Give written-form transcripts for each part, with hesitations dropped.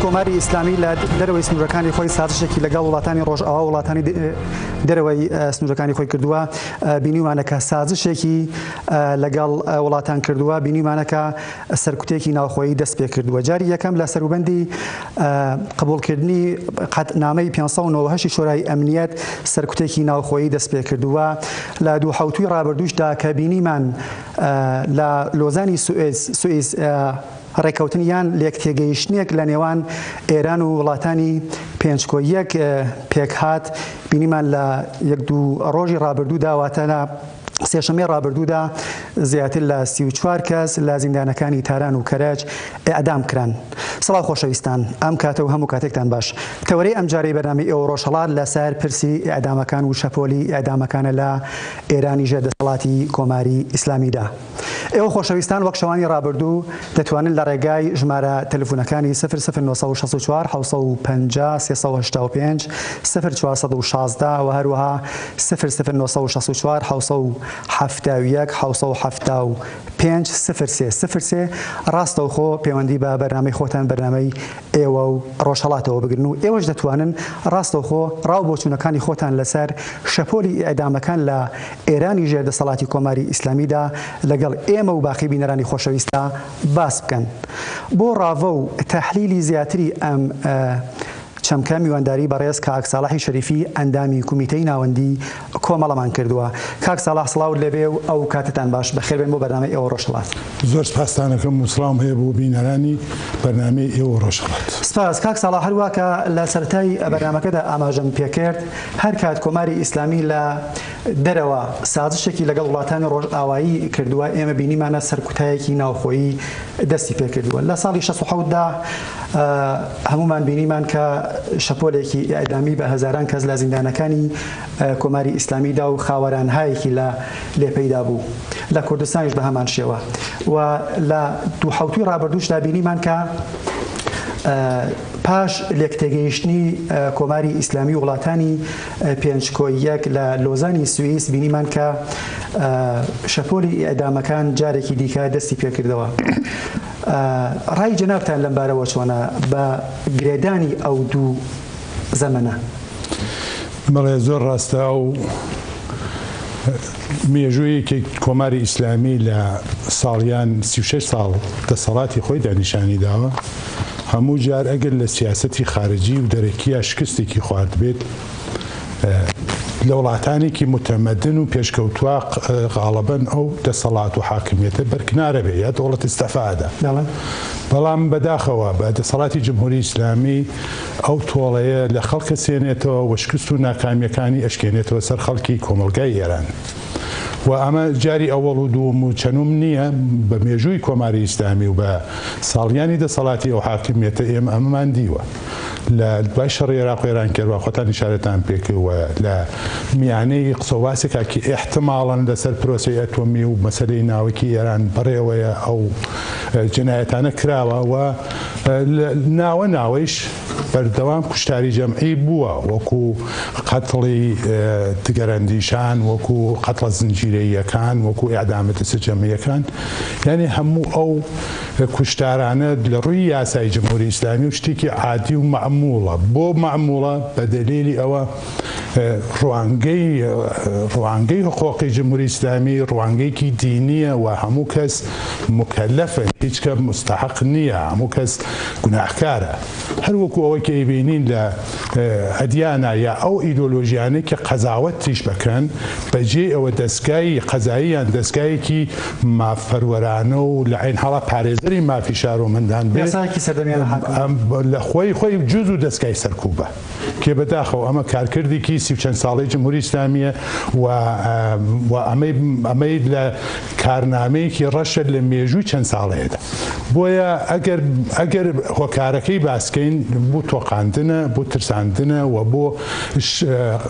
کۆماری ئیسلامی لە دەرەوەی سنوورەکانی خۆی سازشێکی لەگەڵ وڵاتانی ڕۆژئاوا وڵاتانی دەرەوەی سنوورەکانی خۆی کردووە، بینیومانە کە سازشێکی لەگەڵ وڵاتان کردووە، بینیومانە کە سەرکوتێکی ناوخۆیی دەست پێ کردووە. جاری یەکەم لە سەروبەندی قبوڵکردنی قەتنامەی 598 شۆرای ئەمنیەت سەرکوتێکی ناوخۆیی دەست پێ کردووە. لە دوو حەوتووی ڕابردووشدا کە بینیمان لە لۆزانی سوئیس ڕێککەوتن یان لێکتێگەیشتنێک لە نێوان ئێران و وڵاتانی پێنج کۆ یەک پێکهات، بینیمان لە یەک دوو ڕۆژی ڕابردوودا واتە لە سێشەممەی ڕابردوودا زیاتر لە 34 کەس لە زیندانەکانی تاران و کەرەج ئێعدام کران. سڵاو خۆشەویستان، ئەم کاتە و هەموو کاتێکتان باش. تەوەرەی ئەمجارەی بەرنامەی ئێوە ڕۆژهەڵات لەسەر پرسی ئێعدامەکان و شەپۆلی ئێعدامەکانە لە ئێرانی ژێر دەسەڵاتی کۆماری ئیسلامیدا. ئێوە خۆشەویستان وەک شەوانی ڕابردوو دەتوانن لە ڕێگای ژمارە تەلەفونەکانی 00964 750 385 0416 و هەروەها 00964 771 775 0303 ڕاستەوخۆ پەیوەندی بە بەرنامەی خۆتان بەرنامەی ئێوە و ڕۆژهەڵاتەوە بگرن و ئێوەش دەتوانن ڕاستەوخۆ ڕا و بۆچوونەکانی خۆتان لەسەر شەپۆلی ئیعدامەکان لە ئێرانی ژێر دەسەڵاتی کۆماری ئیسلامیدا لەگەڵ ئێمە و باقی بینەرانی خۆشەویستا باس بکەن. بۆ ڕاڤە و تەحلیلی زیاتری ئەم چەمکە میوانداری بەڕێز کاک ساڵحی شەریفی ئەندامی کومیتەی ناوەندی کۆمەڵەمان کردووە. کاک ساڵح سڵاوت لێبێ و ئەو کاتەتان باش. بەخێر بێن بۆ بەرنامەی ئێوە ڕۆژهەڵات. زۆر سپاستان ئەکەم و سڵاوم هەیە بۆ بینەرانی بەرنامەی ئێوە ڕۆژهەڵات. سپاس کاک ساڵح. هەروا کە لە سەرەتای بەرنامەکەدا ئاماژەم پێکرد، هەر کات کۆماری ئیسلامی لە دەرەوە سازشێکی لەگەڵ وڵاتانی ڕۆژئاوایی کردووە، ئێمە بینیمانە سەرکوتایەکی ناوخۆیی دەستی پێکردووە. لە ساڵی 67 دا هەموومان بینیمان کە شەپۆلێکی ئیعدامی بە هەزاران کەس لە زیندانەکانی کۆماری ئیسلامیدا و خاوەرانهایەکی لە لێ پەیدا بوو. لە کوردستانیش بە هەمان شێوە و لە دوو حەوتووی ڕابردووشدا بینیمان کە پاش لێکتێگەیشتنی کۆماری ئیسلامی و وڵاتانی پێنج کۆی یەک لە لۆزانی سوئیس بینیمان کە شەپۆلی ئیعدامەکان جارێکی دیکە دەستی پێکردەوە. ڕای جەنابتان لەم بارەوە چۆنە بە گرێدانی ئەو دوو زەمەنە؟ بەڵێ زۆر ڕاستە ئەو مێژوویەکی کۆماری ئیسلامی لە ساڵیان 36 ساڵ دەسەڵاتی خۆیدا نیشانی داوە هەموو جار ئەگەر لە سیاسەتی خارجی و دەرەکییا شکستێکی خواردبێت لە وڵاتانێکی متەمەدن و پێشکەوتوە غاڵبەن ئەو دەسەڵات و حاکمیەتە بەرکنارە بێ یا دەوڵەت ئیستعفا ئەدا. بەڵام بەداخەوە بە دەسەڵاتی جمهوری ئیسلامی ئەو تۆڵەیە لە خەڵک ئەسێنێتەوە و شکست و ناکامیەکانی ئەشکێنێتەوە سەر خەڵکی کۆمەڵگای ئێران و ئەمە جاری ئەوەڵ و دووم و چەنوم نییە بە مێژووی کۆماری ئیسلامی و بە ساڵیانی دەسەڵاتی ئەو حاکمیەتە ئێمە ئەمەمان دیوە. لە دوای شەڕی ئێراق و ئێران کێروا خۆتان ئیشارەتان پێ کرد و لە میانەی قسە و باسێکا کە ئیحتماڵەن لەسەر پرۆسەی ئەتۆمی و مەسەلەی ناوکی ئێران بەڕێوەیە ئەو جنایەتانە کراوە و ناوە ناوەیش بەردەوام کوشتاری جەمعی بووە وەکو قەتڵی دگەرەندیشان وەکو قەتڵە زنجیرەییەکان وەکو ئیعدامە دەستەجەمعییەکان یانی هەموو ئەو کوشتارانە لە ڕووی یاسای جمهوری ئیسلامی و شتێکی عادی و مەعموڵە. بۆ مەعموڵە؟ بە دەلیلی ئەوە ڕوانگەی ڕوانگەی حقوقی جمهوری ئیسلامی ڕوانگەیەکی دینیە و هەموو کەس موکەلەفن، هیچ کە موستەحەق نییە، هەموو کەس گوناهکارە. هەر وەکو ئەوەی کە ئەیبینین لە ئەدیانا یا ئەو ئیدۆلۆژیانەی کە قەزاوەتیش ئەکەن بە جێی ئەوە دەزگای قەزاییان دەزگایەکی مافپەروەرانە و لە عەین حاڵا پارێزەری مافی شارۆمەندان بێ یاسایەکی سەردەمیانە حاکمە. لە خۆی خۆی جوز و دەزگای سەرکوبە کێ بەداخەوە ئەمە کارکردێکی سی و چەند ساڵەی جمهوری ئیسلامیە و و ئەمەی ئەمەی لە کارنامەیەکی ڕەشە لە مێژووی چەند ساڵەیەدا. بۆیە ئەگەر ئەگەر هۆکارەکەی باسکەین بو تۆقاندنە، بو ترساندنە. ترساندنە و بۆ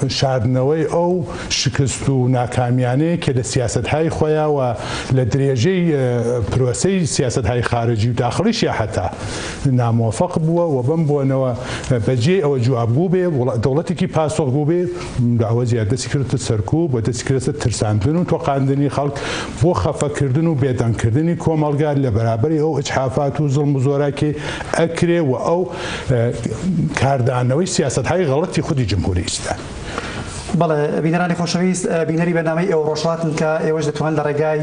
شاردنەوەی ئەو شکست و ناکامیانەیە کە لە سیاسەتهای خۆیا و لە درێژەی پرۆسەی سیاسەتهای خارجی و داخڵیشیا حەتا نامۆفەق بووە و بەم بۆنەوە بە جێی ئەوە جوابگوو بێ دەوڵەتێکی پاسۆخگوو بێ لە ئەوە زیاد دەستی کردۆتە سەرکوب و دەستی کردۆتە ترساندن و تۆقاندنی خەڵک بۆ خەفەکردن و بێدەنگکردنی کۆمەڵگا لە بەرابەری ئەو ئیجحافات و زوڵم و زۆراکی ئەکرێ و ئەو کاردانەوەی سیاسەتهای غەڵەتی خودی جمهوری ئیسلامی. بەڵێ بینەرانی خۆشەویست بینەری بەرنامەی ئێوە ڕۆژهەڵاتن کە ئێوەش دەتوانن لە ڕێگای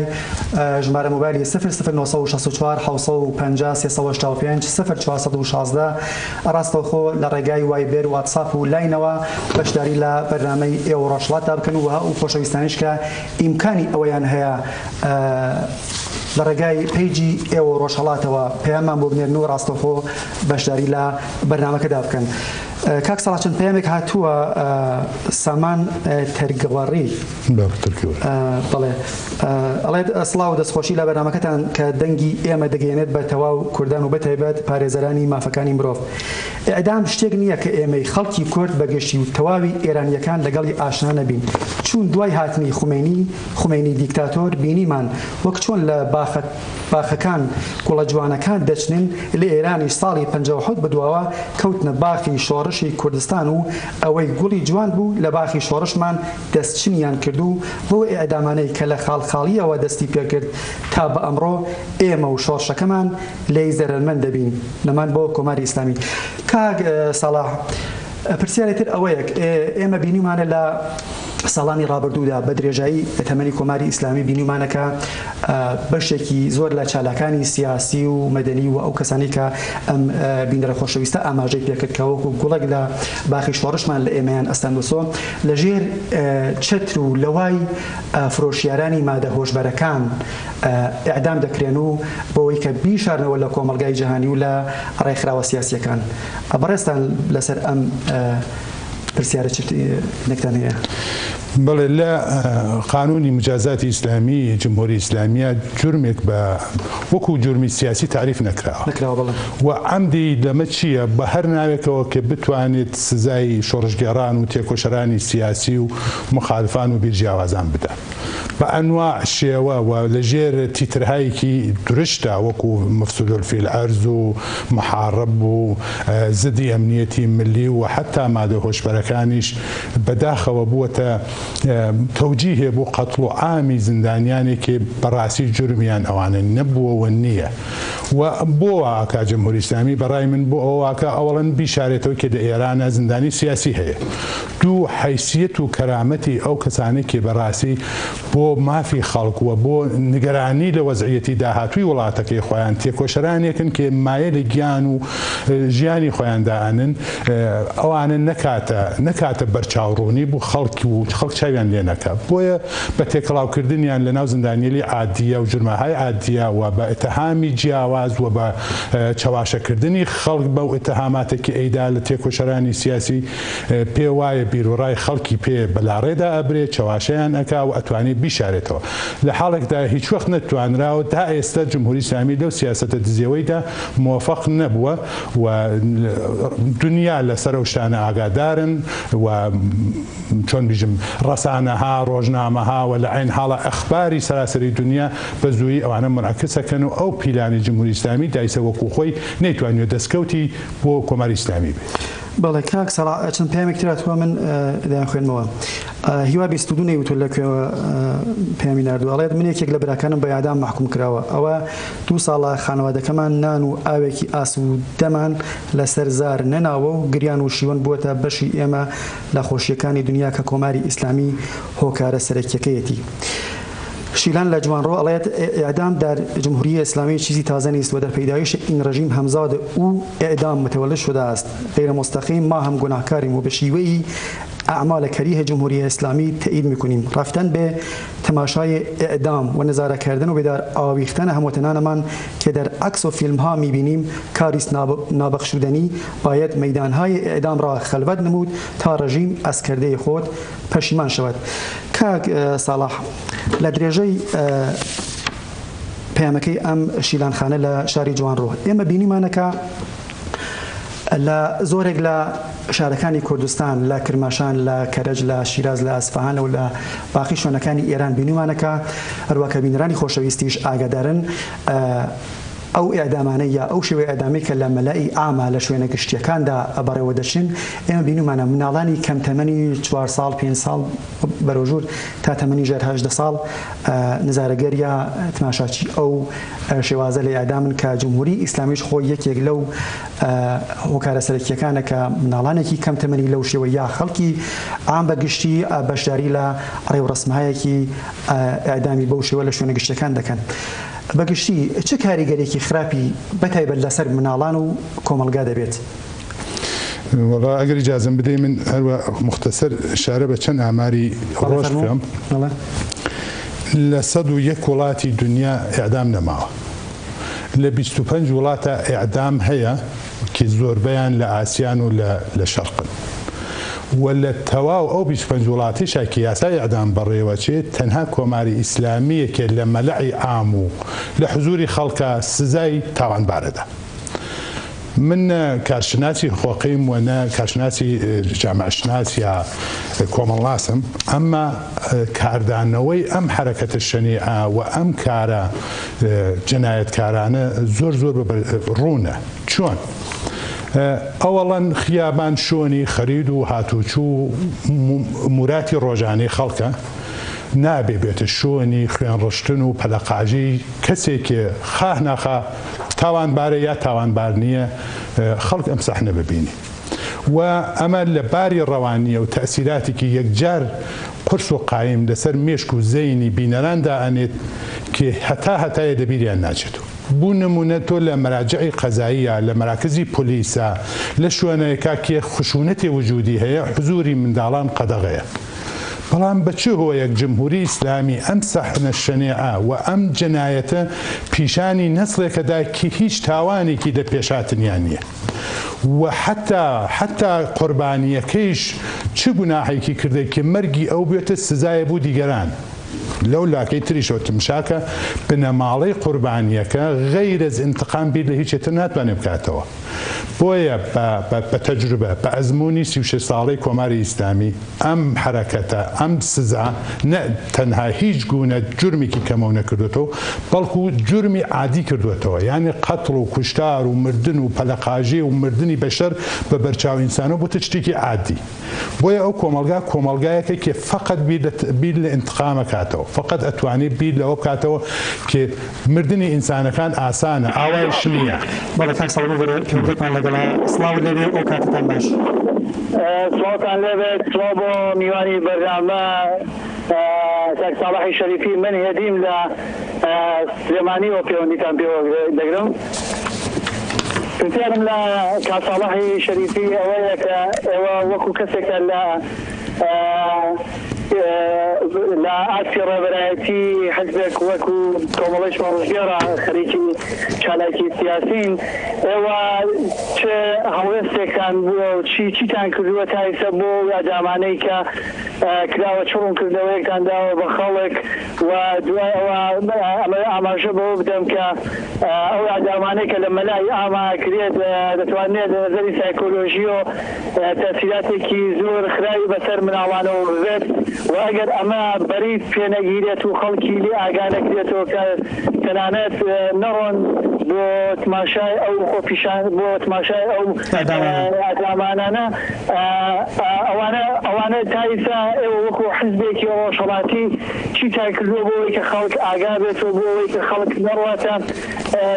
ژمارە مۆبایلی 00964 750 385 0416 ڕاستەوخۆ لە ڕێگای وایبێر واتساپ و لاینەوە بەشداری لە بەرنامەی ئێوە ڕۆژهەڵاتدا بکەن و ئەو خۆشەویستانیش کە ئیمکانی ئەوەیان هەیە لە ڕێگای پەیجی ئێوە ڕۆژهەڵاتەوە پەیامان بۆ بنێرن و ڕاستەوخۆ بەشداری لە بەرنامەکەدا بکەن. کاک سەڵاح چەند پەیامێک هاتووە سامان تەرگەوەڕی بەڵێ ئەڵێت سڵاو و دەستخۆشی لە بەرنامەکەتان کە دەنگی ئێمە دەگەیەنێت بە تەواو کوردان و بەتایبەت پارێزەرانی مافەکانی مرۆڤ. ئیعدام شتێک نییە کە ئێمەی خەڵکی کورد بە گشتی و تەواوی ئێرانییەکان لەگەڵی ئاشنا نەبین چوون دوای هاتنی خومەینی خومەینی دیکتاتۆر بینیمان وەک چۆن لە باخە باخەکان گوڵە جوانەکان دەچنن لە ئێرانیش ساڵی 57 بەدواوە کەوتنە باخی شۆڕشی کوردستان و ئەوەی گوڵی جوان بوو لە باخی شۆڕشمان دەستچنیان کرد و بەو ئیعدامانەی کە لە خاڵخاڵییەوە دەستی پێکرد تا بە ئەمڕۆ ئێمە و شۆڕشەکەمان لێی زەرەرمەند دەبین نەمان بۆ کۆماری ئیسلامی. کاک سەڵاح پرسیارێ تر ئەوەیە ئێمە بینیومانە لە ساڵانی ڕابردوودا بە درێژایی تەمەنی کۆماری ئیسلامی بینیومانە کە بەشێکی زۆر لە چالاکانی سیاسی و مەدەنی و ئەو کەسانی کە ئەم بینەرە خۆشەویستە ئاماژەی پێکرد کە وەکو گوڵێک لە باخی شۆڕشمان لە ئێمەیان ئەستاندوسۆ لەژێر چەتر و لەوای فرۆشیارانی مادە هۆشبەرەکان ئیعدام دەکرێن و بۆوەی کە بیشارنەوە لە کۆمەڵگای جەهانی و لە ڕێکخراوە سیاسیەکان. بەڕێزتان لەسەر ئەم پرسیارە چ نەکتان هەیە؟ بەڵێ لە قانونی مجازاتی ئیسلامی جمهوری ئیسلامیە جورمێک بە وەکو جورمی سیاسی تاریف نەکراوە نەکراوە بەڵێ. و عەمدی لەمە چییە بە هەر ناوێکەوە کە بتوانێت سزای شۆڕشگێڕان و تێکۆشەرانی سیاسی و مخالفان و بیرجیاوازان بدا. بە ئەنواع شێوە و لە ژێر تیترهایەکی درشتدا وەکو مفسد فی الارض و محاڕب و زدی ئەمنیەتی ملی و حەتا مادە هۆشبەرەکانیش بە داخەوە بووەتە تەوجیهێ بۆ قەتڵ و عامی زیندانیانێکێ بە ڕاستی جورمیان ئەوانە نەبووە و نییە و بۆ وا ئەکا جمهوری ئیسلامی بە ڕای من بۆ ئەوە واکا ئەوەڵەن بیشارێتەوە کە دە ئێرانا زیندانی سیاسی هەیە دوو حەیسیەت و کەرامەتی ئەو کەسانەی کە بەڕاستی بۆ مافی خەڵک و بۆ نگەرانی لە وەزعیەتی داهاتووی وڵاتەکەی خۆیان تێکۆشەرانێکن کە مایە لە گیان و ژیانی خۆیان دائەنن ئەوانە نەکاتە نەکاتە بەرچاوڕوونی بۆ خەڵک و خەڵک چاویان لێ نەکا بۆیە بە تێکەڵاوکردنیان لە ناو زیندانیەلی عادیە و جورمەهای عادیە و بە ئیتهامی جیاواز و بە چەواشەکردنی خەڵک بەو ئیتهاماتە کە ئەیدا لە تێکۆشەرانی سیاسی پێ وایە بیروڕای خەڵکی پێ بە لاڕێدا ئەبرێ، چەواشەیان ئەکا و ئەتوانێ بیشارێتەوە. لە حاڵێکدا هیچوەخت نەتوانراوە تا ئێستە جمهوری ئیسلامی لەو سیاسەتە دزێوەیدا مۆفەق نەبووە و دنیا لە سەر ئەو شتانە ئاگادارن و چۆن بیژم ڕەسانەها، ڕۆژنامەها و لە عەین حاڵا ئەخباری سەراسەری دنیا بە زوویی ئەوانە مونعەکس ئەکەن و ئەو پیلانەی جمهوری ئیسلامی دایسە وەکوو خۆی نەیتوانیوە دەسکەوتی بۆ کۆماری ئیسلامی بێ. بەڵێ کاک سەڵاح چەند پەیامێک تر هاتووە من دەیانخوێنمەوە. هیوا 22 نەیوتووە لە کوێوە پەیامی ناردووە ئەڵێت من یەکێک لە براکانم بە ئیعدام مەحکوم کراوە ئەوە دوو ساڵە خانەوادەکەمان نان و ئاوێکی ئاسوودەمان لەسەر زار نەناوە و گریان و شیوەن بووەتە بەشی ئێمە لە خۆشییەکانی دنیا کە کۆماری ئیسلامی هۆکارە سەرەکیەکەیەتی. شیلان لە جوانڕۆ ئەڵێت، اعدام در جمهوری اسلامی چیزی تازە نیست و در پیدایش این رژیم همزاد او اعدام متولد شده است غیر مستقیم ما هم گناهکاریم و به شیوه‌ای اعمال کریه جمهوری اسلامی تایید میکنیم رفتن به تماشای اعدام و نظاره کردن و به در آویختن هموطنانمان که در عکس و فیلم ها میبینیم کاری است نابخشودنی باید میدان های اعدام را خلوت نمود تا رژیم از کرده خود پەشیمان شود. کاک ساڵح لە درێژەی پەیامەکەی ئەم شیلان خانە لە شاری جوانڕۆ ئێمە بینیمانە کە لە زۆرێک لە شارەکانی کوردستان، لە کرماشان، لە کەرەج، لە شیراز، لە ئەسفەهان و لە باقی شوێنەکانی ئێران بینیومانە کە هەروا کە بینەرانی خۆشەویستیش ئاگادارن ئەو ئێعدامانەی یا ئەو شێوەی ئێعدامەی کە لە مەلای عاما لە شوێنە گشتییەکاندا بەڕێوە دەچن، ئێمە بینیومانە مناڵانی کەم تەمەنی چوار ساڵ، پێنج ساڵ بەرەوژوور تا تەمەنی ژێر 18 ساڵ نزارەگەر یا تماشاچی ئەو شێوازە لە ئێعدامن کە جمهوری ئیسلامیش خۆی یەکێک لەو هۆکارە سەرەکییەکانە کە مناڵانێکی کەم تەمەنی لەو شێوە یا خەڵکی عام بە گشتی بەشداری لە ڕێوڕەسمهایەکی ئێعدامی بەو شێوە لە شوێنە گشتییەکان دەکەن. بە گشتی چ کاریگەریەکی خراپی بە تایبەت لەسەر مناڵان و کۆمەڵگا دەبێت؟ وەڵا ئەگەر ئیجازەم بدەی من هەروە موختەسەر ئیشارە بە چەند ئاماری ڕۆژ بکەم. لە 101 وڵاتی دنیا ئێعدام نەماوە. لە 25 وڵاتە ئێعدام هەیە کە زۆربەیان لە ئاسیان و لە شەرقن. و لە تەواو ئەو 25 وڵاتیشا کە یاسای ئێعدام بەڕێوەچێ تەنها کۆماری ئیسلامییە کە لە مەلەعی عام و لە حزوری خەڵکا سزای تاوانبارەدا. من نە کارشناسی حقوقیم و نە کارشناسی جامعشناس یا کۆمەڵناسم، ئەمما کاردانەوەی ئەم حەرەکەتە شەنیعە و ئەم کارە جەنایەتکارانە زۆر زۆر ڕوونە. چۆن؟ ئەوەڵەن خیابان شۆنی خەرید و هاتوچوو موراتی ڕۆژانەی خەڵکە، نابێ بێتە شۆنی خوێنڕشتن و پەلەقاژەی کەسێکێ خاه ناخا تاوانبارە یا تاوانبار نییە خەڵک ئەم سەحنە ببینی و ئەمە لە باری ڕەوانییە و تەئسیراتێکی یەکجار قورس و قایم لەسەر مێشک و زەینی بینەران دائەنێت کە هەتا هەتایە لە بیریان ناچێتەوە. بو نمونە تۆ لە مەراجعی قەزاییە، لە مەراکزی پۆلیسە، لە شوێنێکا کێ خشونەتێ وجودی هەیە حزوری منداڵان قەدەغەیە. بەڵام بە چ هۆیەک جمهوری ئیسلامی ئەم سەحنە شەنیعە و ئەم جەنایەتە پیشانی نەسڵێکە دا کی هیچ تاوانێکی لە پێشاتنیان نیە و حەتا حەتا قوربانیەکەیش چ گوناحێکی کردە کی مەرگی ئەو بێتە سزایە بو دیگەران؟ لەو لاکەی تریشەوە تمشاکە بنەماڵەی قوربانیەکە غەیرەز ئینتقام بیر لە هیچێ تر ناتوانێ بکاتەوە. بۆیە بە تەجروبە، بە ئەزموونی 36 ساڵەی کۆماری ئیسلامی ئەم حەرەکەتە، ئەم سزا نە تەنها هیچ گوونە جورمێکی کەمەو نەکردۆتەوە، بەڵکو جورمی عادی کردووەتەوە. یانی قەتڵ و کوشتار و مردن و پەلەقاژێ و مردنی بەشەر بە بەرچاو ئینسانەوە بۆتە شتێکی عادی. بۆیە ئەو کۆمەڵگا کۆمەڵگایەکە کە فەقەت بیر لە ئینتقام ئەکاتەوە، فەقەت ئەتوانێ بیر لەوە بکاتەوە کە مردنی ئینسانەکان ئاسانە، ئاوایش نییە. بەڵێ کاک ساڵح ببورە پەیوەندیەکمان لەگەڵا. سڵاوت لێبێ و ئەو کاتەتان باش. سڵاوتان لێبێت، سڵاو بۆ میوانی بەرنامە کاک ساڵحی شەریفی، من هێدیم لە سلێمانیەوە پەیوەندیتان پێوە دەگرم. پرسیارم لە کاک ساڵحی شەریفی ئەوەیە کە ئێوە وەکو کەسێکە لە لە ئاستی ڕێبەرایەتی حزبێک وەکو کۆمەڵەی شۆڕشگێڕە خەریکی چالاکی سیاسین، ئێوە چ هەڵوێستێکتان بووە و چی چیتان کردووە تا ئیستا بۆ ئەو ئیعدامانەی کە کراوە، چ ڕوونکردنەوەیەکتان داوە بە خەڵک و دوای ئەوە ئەمەوێ ئاماژە بەوە بدەم کە ئەو ئیعدامانەی کە لە مەلای ئاما ئەکرێت دەتوانرێت لە نەزەری سایکۆلۆژییەوە تەئسیراتێکی زۆر خراوی بەسەر مناڵانەوە ببێت و ئەگەر ئەمە بەریز پێ نەگیرێت و خەڵکی لێ ئاگا نەکرێتەوە کە تەنانەت نەڕۆن بۆ تماشای ئەو خۆپیشان بۆ تماشای ئەو ئیعدامانانە ئەوانە ئەوانە تا ئیستا ئێوە وەکوو حیزبێکی ڕۆژهەڵاتی چیتان کردووە بۆ ئەوەی کە خەڵک ئاگا بێت و بۆ ئەوەی کە خەڵک نەڕواتە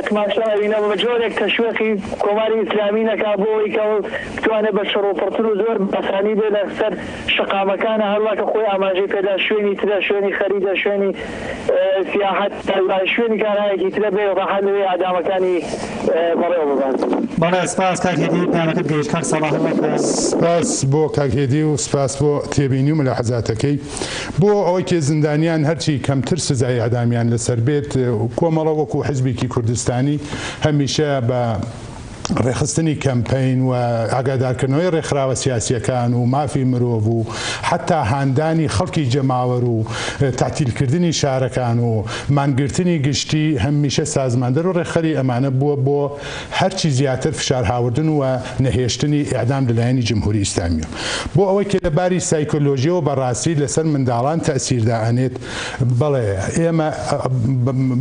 تماشای ئەوینە بە جۆرێک تەشویقی کۆماری ئیسلامی نەکا بۆ ئەوەی کە بتوانێت بە چڕ و پڕتر و زۆر ئاسانی بێ لە سەر شەقامەکانە هەروا کە خۆی ئاماژەی پێدا شوێنی ترە شوێنی خەریدە شوێنی سیاحەت شوێنی کارهایەکی ترە بێ ڕەحەت لەوێ ئیعدامەکانی بەڕێوە ببات. بەڵێ سپاس کاک هێدی پەیامەکەت گەیشت کاک ساڵح هەروەک. سپاس بۆ کاک هێدی و سپاس بۆ تێبینی و ملاحەزاتەکەی. بۆ ئەوەی کە زیندانیان هەرچی کەمتر سزای ئیعدامیان لەسەر بێت، کۆمەڵە وەکوو حیزبێکی کوردستانی هەمیشە بە ڕێکخستنی کەمپەین و ئاگادارکردنەوەی ڕێکخراوە سیاسییەکان و مافی مرۆڤ و حەتا هاندانی خەڵکی جەماوەر و تەعتیلکردنی شارەکان و مانگرتنی گشتی هەمیشە سازماندەر و ڕێکخەری ئەمانە بووە بۆ هەرچی زیاتر فشارهاوردن و نەهێشتنی ئێعدام لە لایەنی جمهوری ئیسلامییەوە بۆ ئەوەی کە لە باری سایکۆلۆژییەوە بە ڕاستی لەسەر منداڵان تەئسیر دائەنێت. بەڵێ ئێمە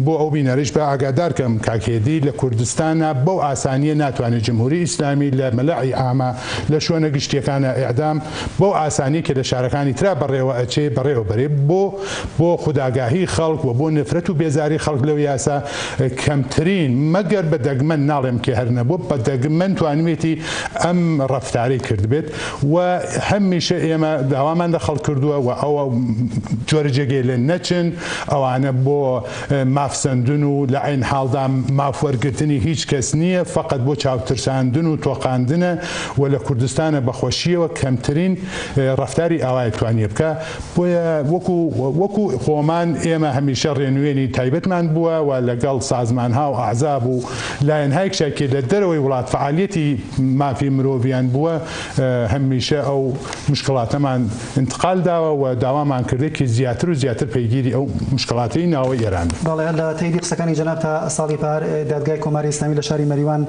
بۆ ئەو بینەرەیش با ئاگادار کەم کاک هێدی لە کوردستانا بەو ئاسانییە ناتوانێ جمهوری ئیسلامی لە مەلەعی عاما لە شوێنە گشتییەکانا ئێعدام بەو ئاسانییە کە لە شارەکانی ترا بەڕێوە ئەچێ بەڕێوە بەرێ بۆ بۆ خودئاگاهی خەڵک و بۆ نفرەت و بێزاری خەڵک لەو یاسا کەمترین مەگەر بە دەگمەن ناڵێم کە هەر نەبووە بە دەگمەن توانیوێتی ئەم ڕەفتارەی کردبێت و هەمیشە ئێمە داوامان لە خەڵک کردووە و ئەوە جۆرە جێگەی لێ نەچن ئەوانە بۆ ماف سەندن و لە عەین حاڵدا ماف وەرگرتنی هیچ کەس نییە فەقەت بۆ چاوترساندن و تۆقاندنە و لە کوردستانە بە خۆشییەوە کەمترین ڕەفتاری ئاوایە توانیە بکا بۆیە وەکو وەکو خۆمان ئێمە هەمیشە ڕێنوێنی تایبەتمان بووە و لەگەڵ سازمانها و ئەحزاب و لایەنهایکشا کە لە دەرەوەی وڵات فەعالیەتی مافی مرۆڤیان بووە هەمیشە ئەو مشکڵاتەمان ئینتقال داوە و داوامان کردە کە زیاتر و زیاتر پەیگیری ئەو مشکڵاتەی ناوەی ئێران بن. بەڵێ لە تەیدی قسەکانی جەنابتا ساڵی پار دادگای کۆماری ئیسلامی لە شاری مەریوان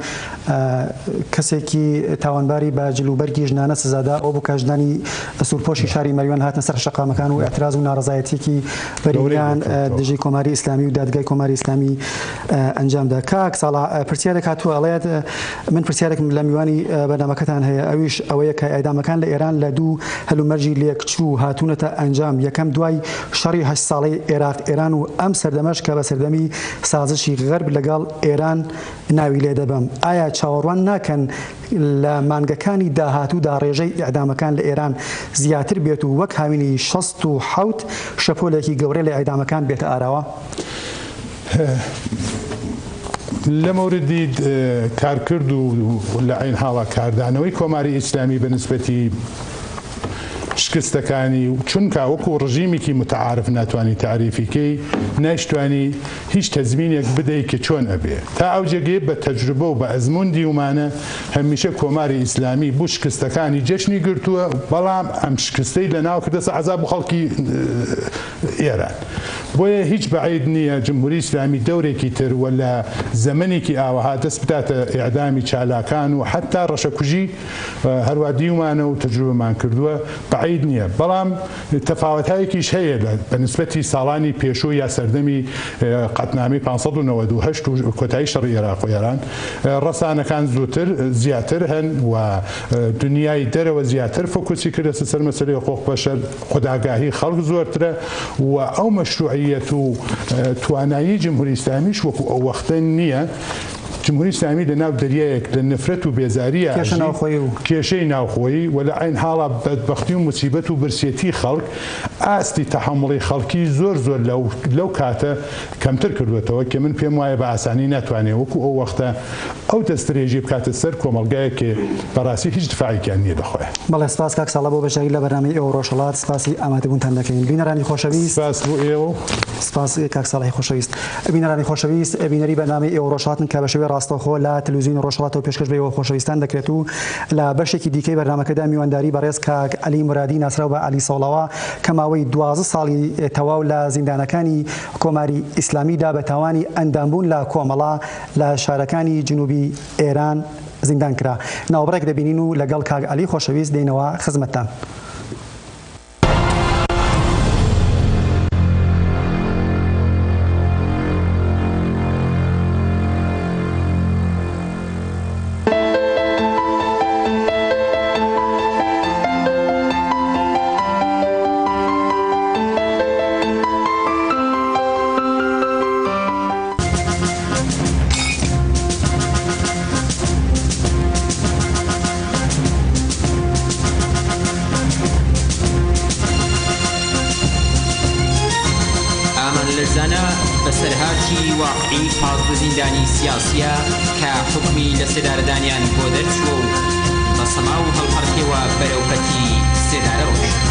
کەسێکی تاوانباری بە جل و بەرگی ژنانە سزادا، ئەوە بوو کە ژنانی سوورپۆشی شاری مەریوان هاتنە سەر شەقامەکان و ئیعتراز و ناڕەزایەتییەکی بەرینیان دژی کۆماری ئیسلامی و دادگای کۆماری ئیسلامی ئەنجامدا. کاک ساڵح پرسیارێک هاتووە ئەڵێت من پرسیارێکم لە میوانی بەرنامەکەتان هەیە ئەویش ئەوەیە کە ئێعدامەکان لە ئێران لە دوو هەلومەرجی لێکچوو هاتوونەتە ئەنجام یەکەم دوای شەڕی هەشت ساڵەی ئێراق ئێران و ئەم سەردەمەش کە بە سەردەمی سازشی غەرب لەگەڵ ئێران ناوی لێ دەبەم. ئایا چاوەڕوان ناکەن لە مانگەکانی داهاتوودا ڕێژەی ئیعدامەکان لە ئێران زیاتر بێت و وەک هاوینی 67 شەپۆلێکی گەورە لە ئیعدامەکان بێتە ئاراوە؟ لە مەوردی کارکرد و لە عەین حاڵا کاردانەوەی کۆماری ئیسلامی بە نسبەتی شکستەکانی و چونکا وەکوو ڕژیمێکی متعارف ناتوانی تاریفی کەی نایشتوانی هیچ تەزمینێک بدەی کە چۆن ئەبێ تا ئەو جێگەیە بە تەجروبە و بە ئەزموون دیومانە هەمیشە کۆماری ئیسلامی بو شکستەکانی جەشنی گرتووە بەڵام ئەم شکستەی لە ناو کردەسە عەزاب بو خەڵکی ئێران بۆیە هیچ بەعید نییە جمهوری ئیسلامی دەورێکی تر و لە زەمەنێکی ئاوەها دەست بداتە ئێعدامی چالاکان و حەتا ڕەشەکوژی هەروا دیومانە و تەجروبەمان کردووە بەعید نییە بەڵام تەفاوەتایەکیش هەیە لە بە نسبەتی ساڵانی پێشوو یا سەردەمی قەتنامەی 598 و کۆتایی شەڕی ئێراق و ئێران ڕەسانەکان زووتر زیاتر هەن و دنیای دەرەوە زیاتر فۆکوسی کردەسە سەر مەسەلەی حقوق بەشەر خودئاگاهی خەڵک زۆرترە و ئەو مەشروعیەت و توانایی جمهوری ئیسلامیش وەکو ئەو وەختە نییە. جمهوری ئیسلامی لە ناو دەریایەک لە نفرەت و بێزارییا کێشە ئەژی، ناوخۆیی و. کێشەی ناوخۆیی و لە عەین حاڵا بەدبەختی و موسیبەت و برسێتی خەڵک ئاستی تەحەموڵی خەڵکی زۆر زۆر لەو لەو کاتە کەمتر کردووەتەوە کە من پێم وایە بە ئاسانی ناتوانێ وەکوو ئەو وەختە ئەو دەستدرێژیە بکاتە سەر کۆمەڵگایەک کە بەڕاستی هیچ دفاعێکیان نییە لە خۆیان. بەڵێ سپاس کاک ساڵح بۆ بەشداری لە بەرنامەی ئێوە ڕۆژهەڵات سپاسی ئامادەبوونتان دەکەین بینەرانی خۆشەویست. سپاس بۆ ئێوە و. سپاس کاک ساڵحی خۆشەویست. بینەرانی خۆشەویست بینەری بەرنامەی ئێوە ڕۆژهەڵاتن کە بە شێوەی ڕاستەوخۆ لە تەلویزیۆنی ڕۆژهەڵاتەوە پێشکەش بە ئێوە خۆشەویستان دەکرێت و لە بەشێکی دیکەی بەرنامەکەدا میوانداری بەڕێز کاک عەلی مورادی ناسراو بە عەلی سەوڵاوا کە ماوەی 12 ساڵی تەواو لە زیندانەکانی کۆماری ئیسلامیدا بە تاوانی ئەندامبوون لە کۆمەڵە لە شارەکانی جنوبی ئێران زیندان کرا. ناوبڕێک دەبینین و لەگەڵ کاک عەلی خۆشەویست دێینەوە خزمەتتان. ئامان لەرزانە بەسەرهاتی واقعی 15 زیندانی سیاسیە کە حوکمی لەسێدارەدانیان بۆ دەرچووە و بە سەما و هەڵپەڕکێوە بەرەو پەتی سێدارە ڕۆیشتوون.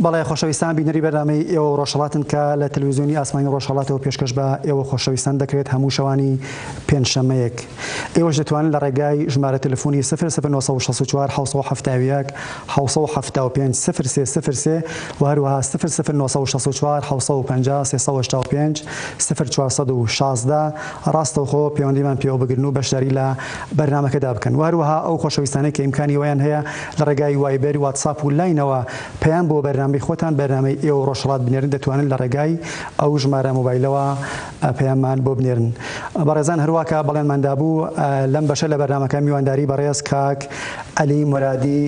بەڵێ خۆشەویستان بینەری بەرنامەی ئێوە ڕۆژهەڵاتن کە لە تەلەڤیزیۆنی ئاسمانی ڕۆژهەڵاتەوە پێشکەش بە ئێوە خۆشەویستان دەکرێت هەموو شەوانی پێنجشەممەیەک ئێوەش دەتوانن لە ڕێگای ژمارە تەلەفۆنی 00964 771 775 0303 و هەروەها 00964 750 385 0416 ڕاستەوخۆ پەیوەندیمان پێوە بگرن و بەشداری لە بەرنامەکەدا بکەن و هەروەها ئەو خۆشەویستانەی کە ئیمکانی ئەوەیان هەیە لە ڕێگای وایبەر، واتساپ و لاینەوە پەیام بۆ بەرنامەی خۆتان بەرنامەی ئێوە ڕۆژهەڵات بنێرن دەتوانن لە ڕێگای ئەو ژمارە مۆبایلەوە پەیاممان بۆ بنێرن. بەڕێزان هەروا کە بەڵێنمان دابوو لەم بەشە لە بەرنامەکە میوانداری بەڕێز کاک عەلی مورادی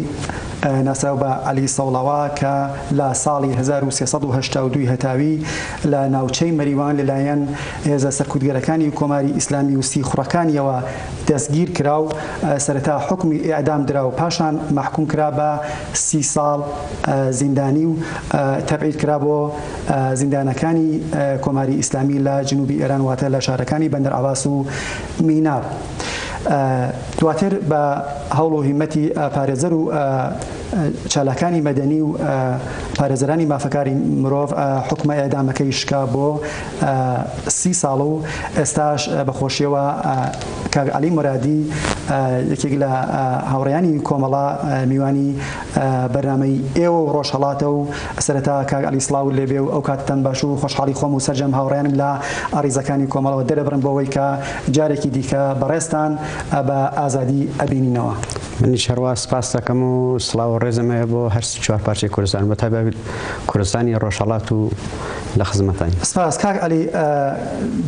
ناسراو بە عەلی سەوڵاوا کە لە ساڵی 1382 هەتاوی لە ناوچەی مەریوان لەلایەن هێزە سەرکوتگەرەکانی کۆماری ئیسلامی و سیخوڕەکانیەوە دەستگیر کرا و سەرەتا حوکمی ئێعدام درا و پاشان مەحکوم کرا بە 30 ساڵ زیندانی و تەبعید کرا بۆ زیندانەکانی کۆماری ئیسلامی لە جنوبی ئێران واتە لە شارەکانی بەندەر عەباس و میناب. دواتر بە هەوڵ و هیمەتی پارێزەر و چالاکانی مەدەنی و پارێزەرانی مافەکاری مرۆڤ حوکمە ئێعدامەکەی شکا بۆ 30 ساڵ و ئێستاش بە خۆشیەوە کاک عەلی مورادی یەکێک لە هاوڕێیانی کۆمەڵە میوانی بەرنامەی ئێوە و ڕۆژهەڵاتە و سەرەتا کاک عەلی سڵاوت لێبێ و ئەو کاتتان باش و خۆشحاڵی خۆم و سەرجەم هاوڕێیانم لە ڕیزەکانی کۆمەڵەوە دەرەبڕم بۆ ئەوەی کە جارێکی دیکە بەڕێزتان بە ئازادی ئەبینینەوە. منیش هەروا سپاست دەکەم و سڵاو و ڕێزم هەیە بۆ هەر چوار پارچەی کوردستان بە تایبەت کوردستانی ڕۆژهەڵات و لە خزمەتان. سپاس کاک عەلی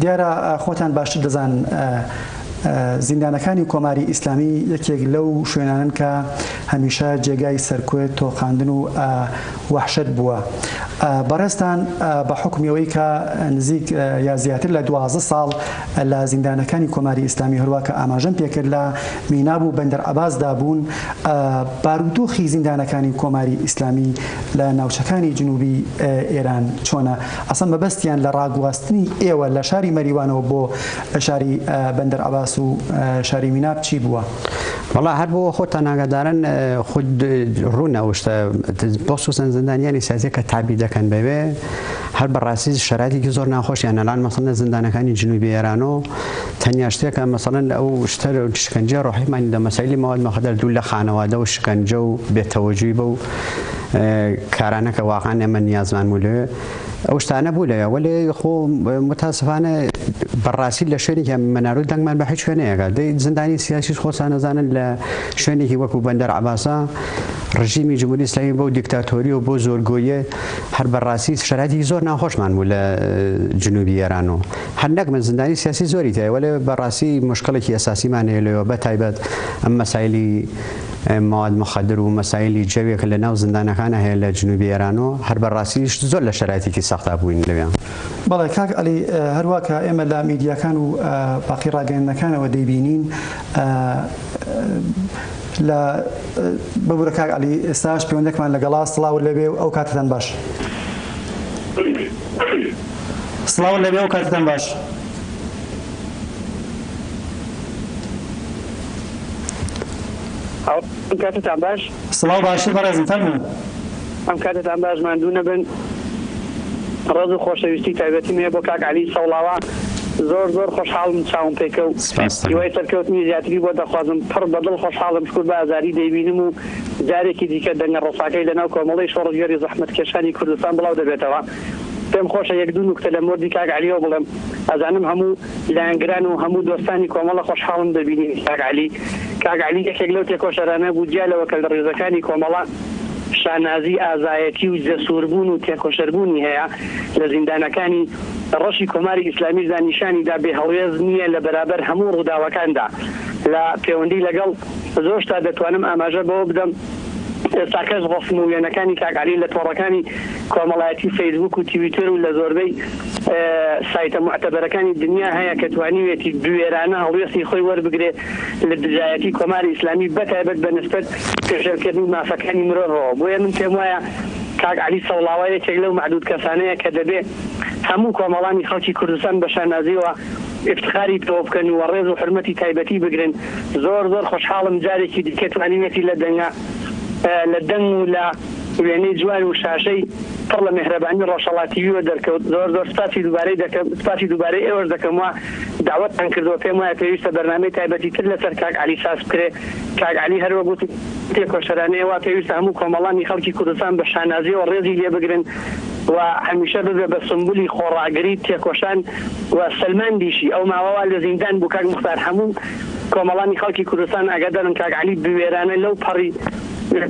دیارە خۆتان باشتر دەزانن زیندانەکانی کۆماری ئیسلامی یەکێک لەو شوێنانەن کە هەمیشە جێگای سەرکوت، تۆقاندن و وەحشەت بووە. بەڕێزتان بە حوکمی ئەوەی کە نزیک یا زیاتر لە 12 ساڵ لە زیندانەکانی کۆماری ئیسلامی هەروا کە ئاماژەم پێکرد لە میناب و بەندەر عەباسدا بوون، بارودۆخی زیندانەکانی کۆماری ئیسلامی لە ناوچەکانی جنوبی ئێران چۆنە؟ ئەسڵەن مەبەستیان لە ڕاگواستنی ئێوە لە شاری مەریوانەوە بۆ شاری بەندەر عەباس و شاری میناب چی بووە؟ وەڵا هەر بۆ خۆتان ئاگادارن خود ڕوونە ئەو شتە بەخسوسەن زیندانیانی سیاسی کە تابی دەکەن بەوێ. هەر بەڕاستی شەرایتێکی زۆر ناخۆشیان ئەلان مەسەڵەن لە زیندانەکانی جنوبی ئێرانۆ تەنیا شتێکە مەسەڵەن ئەو شتە شکەنجە ڕۆحیمانی لە مەسایلی مواد مخدر دوور لە خانەوادە و شکەنجە و بێتەوەجوی بەو کارانە کە واقعا ئێمە نیازمان بوو لەوێ ئەو شتانە بوو لەوێ وەلێ خۆ متاسفانە بەڕاستی لە شوێنێکی مەنارو دەنگمان بە هیچ شوێنەیەکە دەی زیندانی سیاسیش خۆتان نەزانن لە شوێنێکی وەکو بەندەر عەباسا ڕژیمی جمهوری ئیسلامی بەو دیکتاتۆری و بۆ زۆرگۆیە هەر بەڕاستی شەرایتێکی زۆر ناخۆشمان بوو لە جنوبی ئێران و هەر نەک من زیندانی سیاسی زۆری تایە وەلێ بەڕاستی مشکڵێکی ئەساسیمان هەیە لەوێ بە تایبەت ئەم مەسایلی مواد مخدر و مەسایلی جەوێک لە ناو زیندانەکانە هەیە لە جنوبی ئێران و هەر بەڕاستی زۆر لە شەرایتێکی سەختا بووین لەوێ. بەڵێ کاک عەلی هەروا کە ئێمە لە میدیاکان و باقی ڕاگەیاندنەکانەوە دەیبینین لە ببورە کاک عەلی ئێستاش پەیوەندێکمان لەگەڵا سڵاوت لێبێ و ئەو کاتتان باش. سڵاوت لێبێ ئەو کاتتان باش. ئەو کاتتان باش. سڵاو باشتر بەڕێزم فەرموو. ئەم کاتەتان باش ماندوو نەبن. ڕێز و خۆشەویستی تایبەتیم هەیە بۆ کاک عەلی سەوڵاوا زۆر زۆر خۆشحاڵم چاوم پێکەوت سپاست دەکەم. هیوای سەرکەوتنی زیاتری بۆ دەخوازم پڕ بە دڵ خۆشحاڵم شکور بە ئازاری دەیبینم و جارێکی دیکە دەنگە ڕەساکەی لەناو کۆمەڵەی شۆڕشگێڕی زەحمەتکێشانی کوردستان بڵاو دەبێتەوە پێم خۆشە یەک دوو نوکتە لە مۆردی کاک عەلیەوە بڵێم ئەزانم هەموو لایەنگران و هەموو دۆستانی کۆمەڵە خۆشحاڵن بە بینینی کاک عەلی. کاک عەلی یەکێک لەو تێکۆشەرانە بوو جیا لەوە کە لە ڕیزەکانی کۆمەڵە شانازی ئازایەتی و جەسوور بوون و تێکۆشەر بوونی هەیە، لە زیندانەکانی ڕەشی کۆماری ئیسلامیشدا نیشانی دا بێ هەڵوێست نییە لە بەرابەر هەموو ڕووداوەکاندا. لە پێوەندی لەگەڵ زۆر شتا دەتوانم ئاماژە بەوە بدەم ئێستاکەش ڕەسم و وێنەکانی کاک عەلی لە تۆڕەکانی کۆمەڵایەتی فەیسبووک و تیویتێر و لە زۆربەی سایتە موعتەبەرەکانی دنیا هەیە کە توانیویەتی بوێرانە هەڵوێستی خۆی وەربگرێ لە دژایەتی کۆماری ئیسلامی بەتایبەت بە نسبەت پێشێلکردنی مافەکانی مرۆڤەوە. بۆیە من پێم وایە کاک عەلی سەوڵاوا یەکێک لەو مەعدود کەسانەیە کە دەبێ هەموو کۆمەڵانی خەڵکی کوردستان بە شانازیەوە ئیفتخاری پێوە بکەن و ڕێز و حورمەتی تایبەتی بگرن. زۆر زۆر خۆشحاڵم جارێکی دیکە توانیویەتی لە دەنگە لە دەنگ و لە وێنەی جوان و شاشەی پڕ لە مێهرەبانی ڕۆژهەڵات تیڤیوە دەرکەوت. زۆر زۆر سپاسی دووبارەی دەکەم سپاسی دووبارەی ئێوەش دەکەم وا دەعوەتتان کردووە. پێم وایە پێویستە بەرنامەی تایبەتی تر لەسەر کاک عەلی ساز بکرێ. کاک عەلی هەر وەک وتم تێکۆشەرانەیە وا پێویستە هەموو کۆمەڵانی خەڵکی کوردستان بە شانازیەوە ڕێزی لێ بگرن و هەمیشە ببێ بە سمبولی خۆڕاگری تێکۆشان و سەلماندیشی ئەو ماوە وا لە زیندان بوو کاک موختار هەموو کۆمەڵانی خەڵکی کوردستان ئاگادارن کاک عەلی بوێرانە لەو پەڕی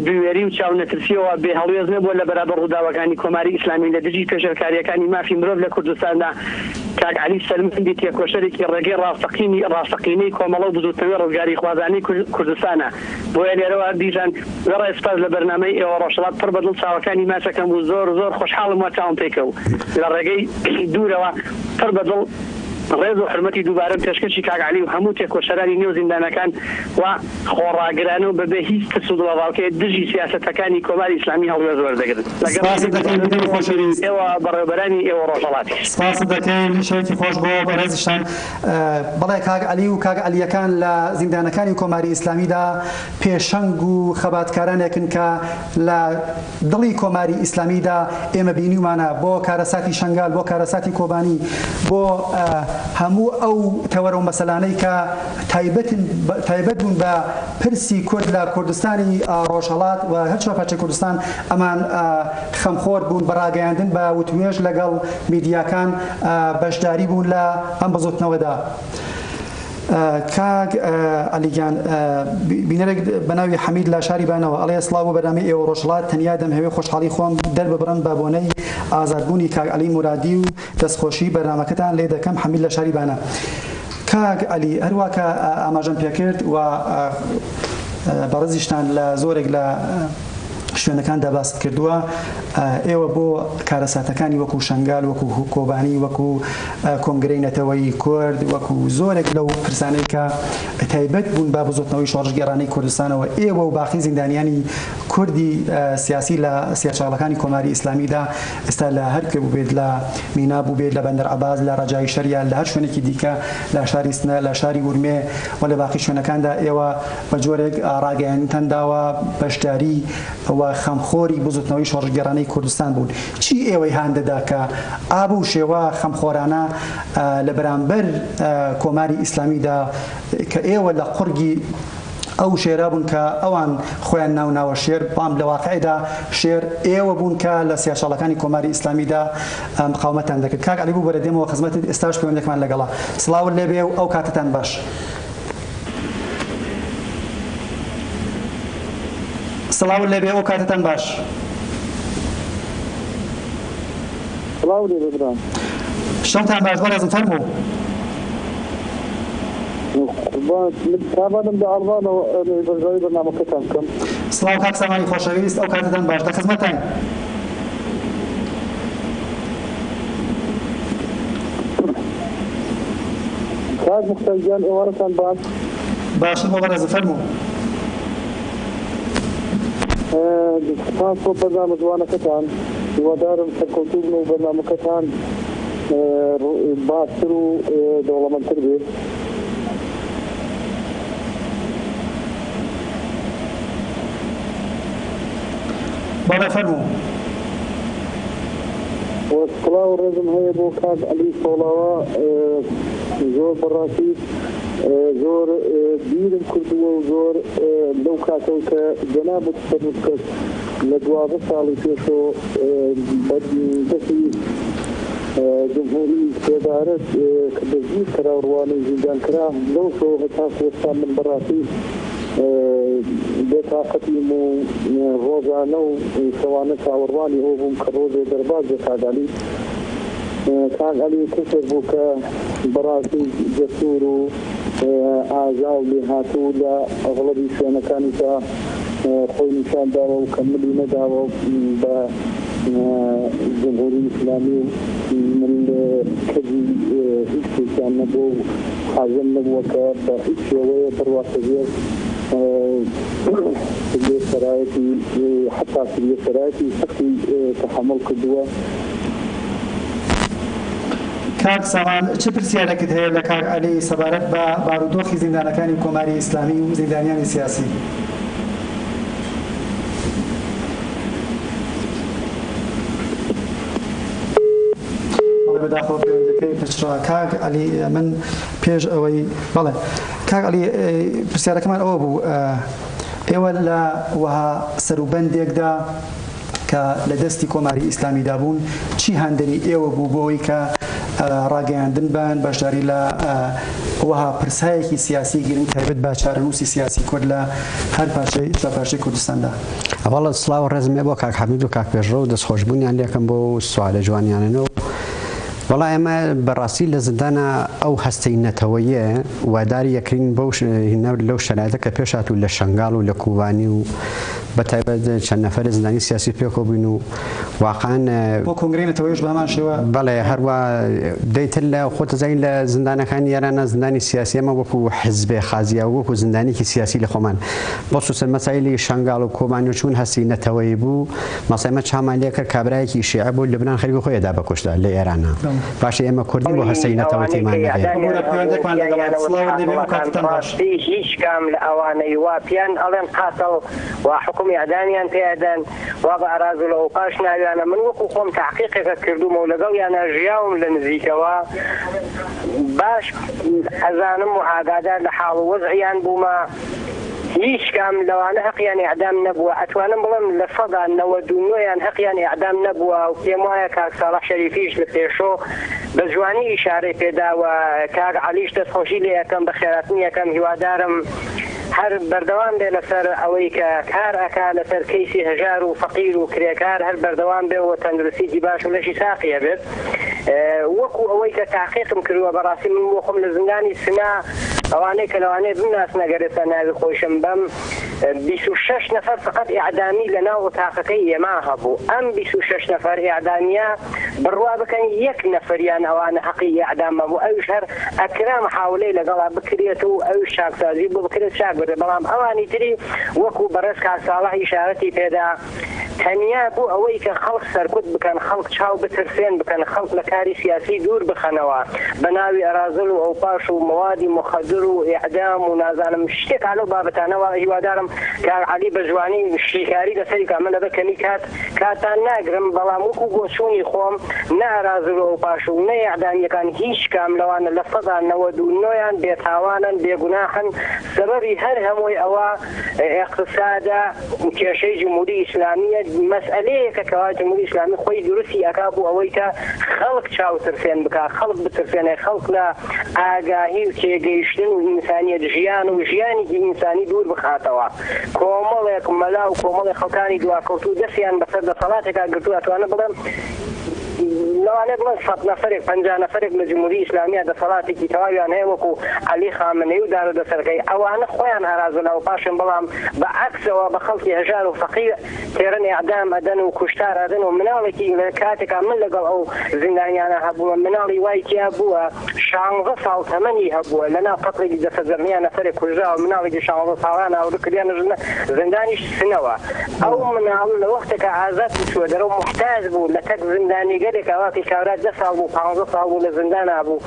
بوێری و چاونەترسیەوە بێ هەڵوێست نەبووە لە بەرابەر ڕووداوەکانی کۆماری ئیسلامی لە دژی پێشێلکارییەکانی مافی مرۆڤ لە کوردستاندا. کاک عەلی سەلماندی تێکۆشەرێکی ڕێگەی ڕاستەقینی ڕاستەقینەی کۆمەڵە و بزووتنەوەی ڕزگاریخوازانەی کوردستانە. بۆیە لێرەوە دیسان وێڕای سپاس لە بەرنامەی ئێوە ڕۆژهەڵات پڕ بە دڵ چاوەکانی ماچەکەم بوو زۆر زۆر خۆشحاڵم وا چاوم پێی کەوت لە ڕێگەی دوورەوە پڕ بە دڵ ڕێز و حورمەتی دووبارەم پێشکەشی کاک عەلی و هەموو تێکۆشەرانی نێو زیندانەکان و خۆڕاگرانە و بەبێ هیچ ترس و دڵەڕاوکێ دژی سیاسەتەکانی کۆماری ئیسلامی هەڵوێست وەردەگرن. لەگەڵ سپاست دەکەین بینەری خۆشەویست. ئێوە بەڕێوەبەرانی ئێوە ڕۆژهەڵاتیش. سپاست دەکەین شەوێکی خۆش بۆ بەڕێزیشتان. بەڵێ کاک عەلی و کاک عەلییەکان لە زیندانەکانی کۆماری ئیسلامیدا پێشەنگ و خەباتکارانێکن کە لە دڵی کۆماری ئیسلامیدا ئێمە بینیومانە بۆ کارەساتی شەنگال، بۆ کارەساتی کۆبانی، بۆ هەموو ئەو تەوەرە و مەسەلانەی کە تایبەتن تایبەت بوون بە پرسی کورد لە کوردستانی ڕۆژهەڵات و هەر چوار پارچەی کوردستان ئەمان خەمخۆر بوون بە ڕاگەیاندن بە وتوێژ لەگەڵ میدیاکان بەشداری بوون لە ئەم بزوتنەوەدا. کاک عەلی گیان بینەرێک بە ناوی حەمید لە شاری بانەوە ئەڵێ سڵاو بۆ بەرنامەی ئێوە ڕۆژهەڵات تەنیا دەمهەوێ خۆشحاڵی خۆم دەرببڕم بە بۆنەی ئازادبوونی کاک عەلی مورادی و دەستخۆشی بەرنامەکەتان لێ دەکەم حەمید لە شاری بانە. کاک عەلی هەروا کە ئاماژەم پێکرد و بەڕێزیشتان لە زۆرێک لە شوێنەکاندا باست کردووە ئێوە بۆ کارەساتەکانی وەکو شەنگال وەکو کۆبانی وەکو کۆنگرەی نەتەوەیی کورد وەکو زۆرێک لەو پرسانەی کە تایبەت بوون بە بزوتنەوەی شۆڕشگێڕانەی کوردستانەوە ئێوە و باقی زیندانیانی کوردی سیاسی لە سیاچاڵەکانی کۆماری ئیسلامیدا ئێستا لە هەر کوێ بووبێت، لە میناب بووبێت، لە بەندەر عەباس، لە ڕەجایی شەر یان لە هەر شوێنێکی دیکە، لە شاری سنە، لە شاری ورمێ و لە باقی شوێنەکاندا ئێوە بە جۆرێک ڕاگەیاندنتان داوە، بەشداری و خەمخۆری بزوتنەوەی شۆڕشگێڕانەی کوردستان بوون. چی ئێوەی هان دەدا کە ئا بەو شێوە خەمخۆرانە لە بەرامبەر کۆماری ئیسلامیدا کە ئێوە لە قوڕگی ئەو شێرە بوون کە ئەوان خۆیان ناو ناوە شێر، بەڵام لە واقعدا شێر ئێوە بوون کە لە سیاچاڵەکانی کۆماری ئیسلامیدا مقاومەتان دەکرد. کاک عەلی ببورە دێمەوە خزمەتت، ئێستاش پەیوەندێکمان لەگەڵە. سڵاوت لێبێ و ئەو کاتەتان باش. سڵاوت لێبێ ئەو کاتەتان باش. سڵاو لێبێ برام. شەوتان باش بەڕێزم فەرموو. قوربانت من سامانم لە ئاڵمانەوە ئەمەوێ بەشداری بەرنامەکەتان بکەم. سڵاو کاک سامانی خۆشەویست ئەو کاتەتان باش لە خزمەتتاین. کاک موختار گیان ئێوارەتان باش. باشم بۆ بەڕێزم فەرموو. سپاس بۆ بەرنامە جوانەکەتان هیوادارم سەرکەوتوو بن و بەرنامەکەتان باشتر و دەوڵەمەندتر بێت. بەڵێ فەرموو. وە سڵاو و ڕێزم هەیە بۆ کاک عەلی سۆڵاوا زۆر بەڕاستی زۆر بیرم کردووە و زۆر لەو کاتەوە کە جەنابت فەرمووت کەس لە 12 ساڵی پێشەوە بە دەستی جمهوری سێدارە کە دەستگیر کرا و ڕوانەی زیندان کرا لەو شەوە هەتاکو ئێستا من بەڕاستی بێتاقەتیم و ڕۆژانە و شەوانە چاوەڕوانی ئەوە بووم کە ڕۆژێ دەرباز بێ کاک عەلی. کاک عەلی کەسێک بوو کە بەڕاستی جەسوور و ئازا و لێهاتوو لە ئەغڵەبی شوێنەکانیشا خۆی نیشان داوە و کە ملی نەداوە بە جمهوری ئیسلامی و مل کەجی هیچ شتێکیان نەبووە و حازر نەبووە کە بە هیچ شێوەیە بڕواتە ژێر سەرایەتی حەتا سەرایەتی سەختی تەحەموڵ کردووە. کاک سامان چ پرسیارێکت هەیە لە کاک عەلی سەبارەت بە بارودۆخی زیندانەکانی کۆماری ئیسلامی و زیندانیانی سیاسی؟ بەڵێ بەداخەوە پەیوەندیەکەی پچڕا. کاک عەلی من پێش ئەوەی بەڵێ کاک عەلی پرسیارەکەمان ئەوە بوو ئێوە لە وەها سەروبەندێکدا کە لە دەستی کۆماری ئیسلامیدا بوون، چی هاندەری ئێوە بوو بۆ ئەوەی کە ڕاگەیاندن بن، بەشداری لە وەها پرسایەکی سیاسی گرنگ تایبەت بە چارەنووسی سیاسی کورد لە هەر پارچەی چوارپارچەی کوردستاندا؟ ئەوەڵە سڵاو و ڕێزم هەیە بۆ کاک حەمید و کاک پێشڕەو و دەستخۆشبوونیان لێکەم بۆ ئەو سوالە جوانیانەنە و وەڵا ئێمە بەڕاستی لە زیندانا ئەو هەستەی نەتەوەیە واداری یەکرین بەو لەو شەرایتە کە پێش هاتوو لە شەنگاڵ و لە کوبانی و بە تایبەت چەند نەفەرێ زیندانی سیاسی پێکەوە بووین و واقعا بۆ کۆنگرەی نەتەوەیش بە هەمان شێوە. بەڵێ هەروا دەیتر لە خۆت دەزانین لە زیندانەکانی ئێرانە زیندانی سیاسی ئێمە وەکو حزبێ خازیە وەکو زیندانێکی سیاسی لە خۆمان بەخسوسەن مەسایلی شەنگاڵ و کۆبانی و چوون هەستی نەتەوەیی بوو مەسا ئێمە چاومان لێ کرد کابرایەکی شیعە بوو لوبنان خەریک خۆی ئەدا بە کوشتە لە ئێرانە باشە ئێمە کوردین بۆ هەستەی ئەوانەی کە نەتەوەتیمان نەبێ. ئیعدامیان ببورە هەبوو پەیوەندێکمان لەگەڵە پیانیانەوە سڵاوت لێبێ ئەو کاتتان قاتڵەکان باش. ڕاستی هیچ کام لە ئەوانەی وا پیان ئەڵێن قاتڵ وا حوکم ئیعدامیان پێ ئەدەن وا بە ئەراز و لەوەوپاش ناویانە من وەکو خۆم تەحقیقێکە کردوومە و لەگەڵیانا ژیاوم لە نزیکەوە باش ئەزانم و ئاگادار لە حاڵ و وەزعیان بوومە هیچ کام لەوانە هەقیان ئیعدام نەبووە ئەتوانم بڵێم 99% یان هەقیان ئیعدام نەبووە و پێم وایە کاک ساڵح شەریفیش لە پێشۆ بە جوانی ئیشارەی پێدا و کاک عەلیش دەستخۆشی لێ ئەکەم بە خێراتنی ئەکەم هیوادارم هەر بەردەوام بێ لەسەر ئەوەی کە کار ئەکا لەسەر کەیسی هەژار و فەقیر و کرێکار هەر بەردەوام بێ و تەندروستیکی باش و لەشی ساقی هەبێت وەکو ئەوەی کە تاقیقم کردووە بەڕاستی من بۆ خۆم لە زیندانی سنە ئەوانەی کە لەوانەیە بمناسن ئەگەر ئێستا ناوی خۆیشم بەم 26 نەفەر فقط ئیعدامی لە ناو ئۆتاقەکەی ئێمە هەبوو ئەم 26 نەفەر ئیعدامیە. بڕوا بکەن یەک نەفەریان ئەوانە هەقی ئیعدام مەبوو ئەویش هەر ئەکرا محاولەی لەگەڵا بکرێت و ئەویش چاکسازی بۆ بکرێت چاک بێت بەڵام ئەوانی تری وەکو بەڕێز کاک ساڵح ئیشارەتی پێدا تەنیا بۆ ئەوەی کە خەڵک سەرکوت بکەن، خەڵک چاو بترسێن بکەن، خەڵک لە کاری سیاسی دوور بخەنەوە، بە ناوی ئەرازل و ئەوپاش و مەوادی موخەدر و ئیعدام و نازانم شتێک ئا لەو بابەتانەوە، هیوادارم کاک عەلی بە جوانی شیکاری لەسەری بکا، من لەبەر کەمی کات کاتتان ناگرم، بەڵام وەکوو بۆچوونی خۆم نە ئەرازل و ئەوپاش و نە ئیعدامییەکان هیچ کام لەوانە لە سەدا 99یان بێتاوانن، بێگوناحن، سەبەبی هەر هەمووی ئەوە ئیقتسادە، کێشەی جمهوری ئیسلامیە مەسئەلەیەکە کەوا جمهوری ئیسلامی خۆی دروستی ئەکا بۆ ئەوەی کە خەڵک چاوترسێن بکا خەڵک بترسێنێ خەڵک لە ئاگاهی و تێگەیشتن و ئینسانیەت ژیان و ژیانێکی ئینسانی دوور بخاتەوە کۆمەڵێک مەلا و کۆمەڵێک خەڵکانی دواکەوتوو دەستیان بەسەر دەسەڵاتێکا گرتووە ئەتوانم بڵێم لەوانەیە بڵێن سەت نەفەرێک 50 نەفەرێک لە جمهوری ئیسلامیە دەسەڵاتێکی تەواویان هەیە وەکو عەلی خامنەیی و دارودەسەرەکەی ئەوانە خۆیان ئارازولا و پاشن بەڵام بە عەکسەوە بە خەڵکی هەژار و فەقیر تێرن ئێعدام ئەدەن و کوشتار ئەدەن و مناڵێکی لە کاتێکا من لەگەڵ ئەو زیندانیانە هەبوومە مناڵی وای تیا بووە شانزە ساڵ تەمەنی هەبووە لەناو قەتڵێکی دەسەجەمعییا نەفەرێک کوژراوە مناڵێکی شانزە ساڵان ئاورو کردیانە زیندانیش سنەوە ئەو مناڵە لە وەختێکا ئازاد بوو چووە دەرەوە موحتاج بوو لە تەک زیندانیگەلێکا واقی کابرا دە ساڵ بوو پانزە ساڵ بوو لە زیندانا بوو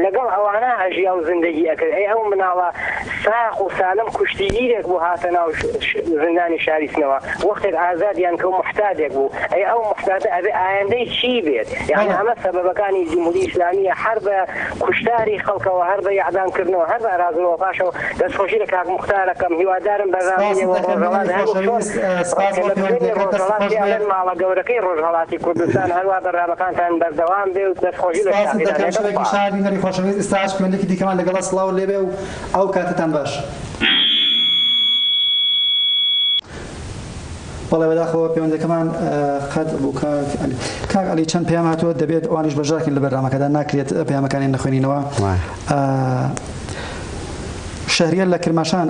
لەگەڵ ئەوانە ئەژیا و زندگی ئەکرد ئەی ئەو مناڵە ساخ و سالم کوشتیگیرێک بوو هاتە ناو زیندانی شاری سنەوە وەختێک ئازادیان کە موحتادێک بوو ئەی ئەو موحتادە ئەبێ ئایندەی چی بێت یانی ئەمە سەبەبەکانی جمهوری ئیسلامیە هەر بە کوشتاری خەڵکەوە هەر بە ئیعدام کردنەوە هەر بە ئەرازلەوە پاشەوە دەستخۆشی لە کاک موختار ئەکەم هیوادارم بەرنامەی سپاست ئێوە دەکەم ڕۆژهەڵات بینەری هەر وەک چۆن خۆشەویست سپاس بۆ تەلەفزیۆنی پەیوەندیەکەت دەستت ڕۆژهەڵات خۆش پێ بێ. ئەڵێن ماڵە گەورەکەی ڕۆژهەڵاتی کوردستان هەروا بەرنامەکانتان بەردەوام بێ و دەستخۆشی لە سپاست دەکەم شاعیرانەکە شەوێکی خوا. شاد بینەری خۆشەویست ئیستاش پەیوەندیەکی دیکەمان لەگەڵە سڵاوت لێبێ و ئەو کاتەتان باش. بەڵێ بەداخەوە پەیوەندەکەمان قەت بوو کاک عەلی. کاک عەلی چەند پەیام هاتووە دەبێت ئەوانیش بەشدارکەین لە بەرنامەکەدا ناکرێت پەیامەکانیان نەخوێنینەوە. شەهریار لە کرماشان